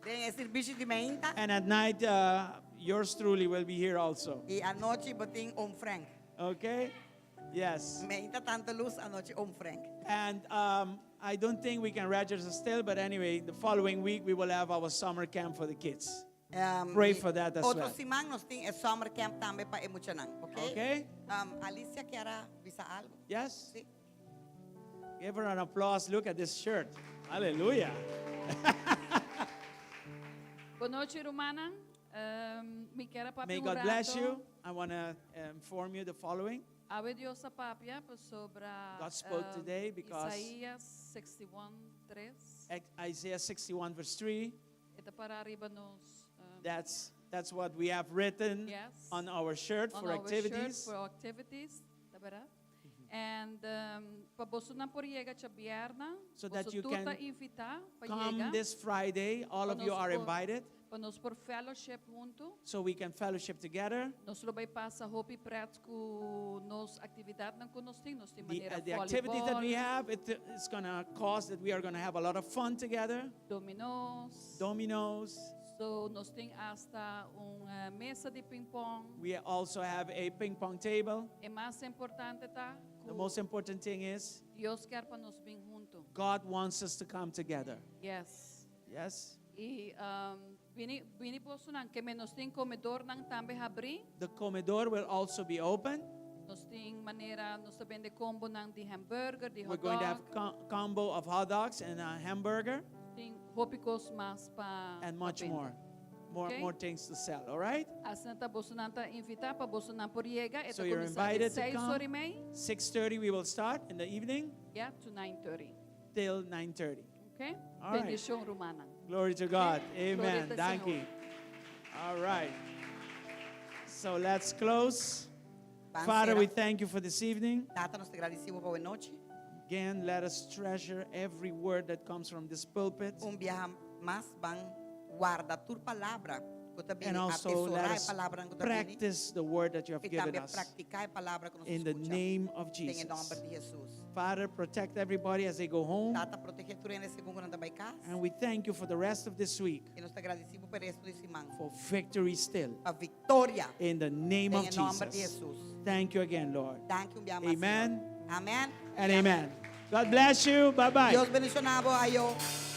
Speaker 2: den e servisio di mainta.
Speaker 1: And at night, yours truly will be here also.
Speaker 2: I anochi bo tin Oom Frank.
Speaker 1: Okay? Yes.
Speaker 2: Mainta tantu lus, anochi Oom Frank.
Speaker 1: And I don't think we can register still, but anyway, the following week we will have our summer camp for the kids. Pray for that as
Speaker 2: Otro
Speaker 1: well.
Speaker 2: siman nos tin e summer camp tambe pa e muchanan, ok?
Speaker 1: Okay?
Speaker 2: Alicia kier bisa algu?
Speaker 1: Yes?
Speaker 2: Si.
Speaker 1: Give her an applause. Look at this shirt. Hallelujah.
Speaker 4: Bon nochi, rumannan. Mi kier papia
Speaker 1: May
Speaker 4: un
Speaker 1: God bless
Speaker 4: rato.
Speaker 1: you. I want to inform you the following.
Speaker 4: Awe Dios a papia pasobra
Speaker 1: God spoke today because
Speaker 4: Isaías 61, 3.
Speaker 1: Isaiah 61 verse 3.
Speaker 4: E ta para riba nos
Speaker 1: That's what we have written on our shirt
Speaker 4: on
Speaker 1: for
Speaker 4: our
Speaker 1: activities.
Speaker 4: shirt for activities, ta bèrdat? And pa boso por yega djabièrnè,
Speaker 1: So that
Speaker 4: boso
Speaker 1: you
Speaker 4: tur
Speaker 1: can
Speaker 4: ta invitá pa
Speaker 1: come
Speaker 4: yega.
Speaker 1: this Friday. All of you are invited
Speaker 4: Pa nos por fellowship huntu.
Speaker 1: So we can fellowship together.
Speaker 4: Nos lo bai pasa hopi pret ku nos aktividatnan ku nos tin, nos tin
Speaker 1: The,
Speaker 4: manera
Speaker 1: the activities that we
Speaker 4: volleyball,
Speaker 1: have, it's going to cause that we are going to have a lot of fun together.
Speaker 4: Dominoes.
Speaker 1: Dominoes.
Speaker 4: So nos tin hasta un mesa di ping pong.
Speaker 1: We also have a ping pong table.
Speaker 4: E mas importante ta
Speaker 1: The most important thing is
Speaker 4: Dios kier pa nos bin huntu.
Speaker 1: God wants us to come together.
Speaker 4: Yes.
Speaker 1: Yes.
Speaker 4: I bini bini bosonan ke men nos tin komedornan tambe habrí.
Speaker 1: The comedor will also be open.
Speaker 4: Nos tin manera nos ta bende kombonan di hamburger, di
Speaker 1: We're
Speaker 4: hot
Speaker 1: going to have
Speaker 4: dog.
Speaker 1: Combo of hot dogs and a hamburger
Speaker 4: Tin hopi kos mas pa
Speaker 1: and much
Speaker 4: pa bende.
Speaker 1: more. More,
Speaker 4: Okay.
Speaker 1: more things to sell, all right?
Speaker 4: Asina ta bosonan ta invitá pa bosonan por yega.
Speaker 1: So you're
Speaker 4: E ta kuminsá
Speaker 1: invited to
Speaker 4: 6
Speaker 1: come.
Speaker 4: or i mei.
Speaker 1: 6:30 we will start in the evening
Speaker 4: Yeah, to 9:30.
Speaker 1: till 9:30.
Speaker 4: Okay?
Speaker 1: All right.
Speaker 4: Bendishon, rumannan.
Speaker 1: Glory to God.
Speaker 4: Okay.
Speaker 1: Amen.
Speaker 4: Gloria to
Speaker 1: Thank you. All right. So let's close.
Speaker 2: Ban
Speaker 1: Father, we
Speaker 2: sera.
Speaker 1: thank you for this evening.
Speaker 2: Tata, nos ta gradisí pa e anochi.
Speaker 1: Again, let us treasure every word that comes from this pulpit.
Speaker 2: Un biaha mas ban warda tur palabra ku ta bini
Speaker 1: And also let
Speaker 2: atesorá
Speaker 1: us
Speaker 2: palabra ku ta bini.
Speaker 1: practice the word that you have
Speaker 2: I
Speaker 1: given
Speaker 2: tambe
Speaker 1: us.
Speaker 2: praktiká e palabra ku nos
Speaker 1: In the
Speaker 2: skucha.
Speaker 1: name of
Speaker 2: Den
Speaker 1: Jesus.
Speaker 2: nòmber di Jesus.
Speaker 1: Father, protect everybody as they go home.
Speaker 2: Tata, protehá tur hende segun ku nan ta bai kas.
Speaker 1: And we thank you for the rest of this week
Speaker 2: I nos ta gradisí pa e resto di siman.
Speaker 1: for victory still.
Speaker 2: Pa viktoria.
Speaker 1: In the name of
Speaker 2: Den nòmber di
Speaker 1: Jesus.
Speaker 2: Jesus.
Speaker 1: Thank you again, Lord.
Speaker 2: Danki un biaha mas,
Speaker 1: Amen.
Speaker 2: Señor. Amèn.
Speaker 1: And amen. God bless you. Bye bye.
Speaker 2: Dios bendishoná bo. Ayo.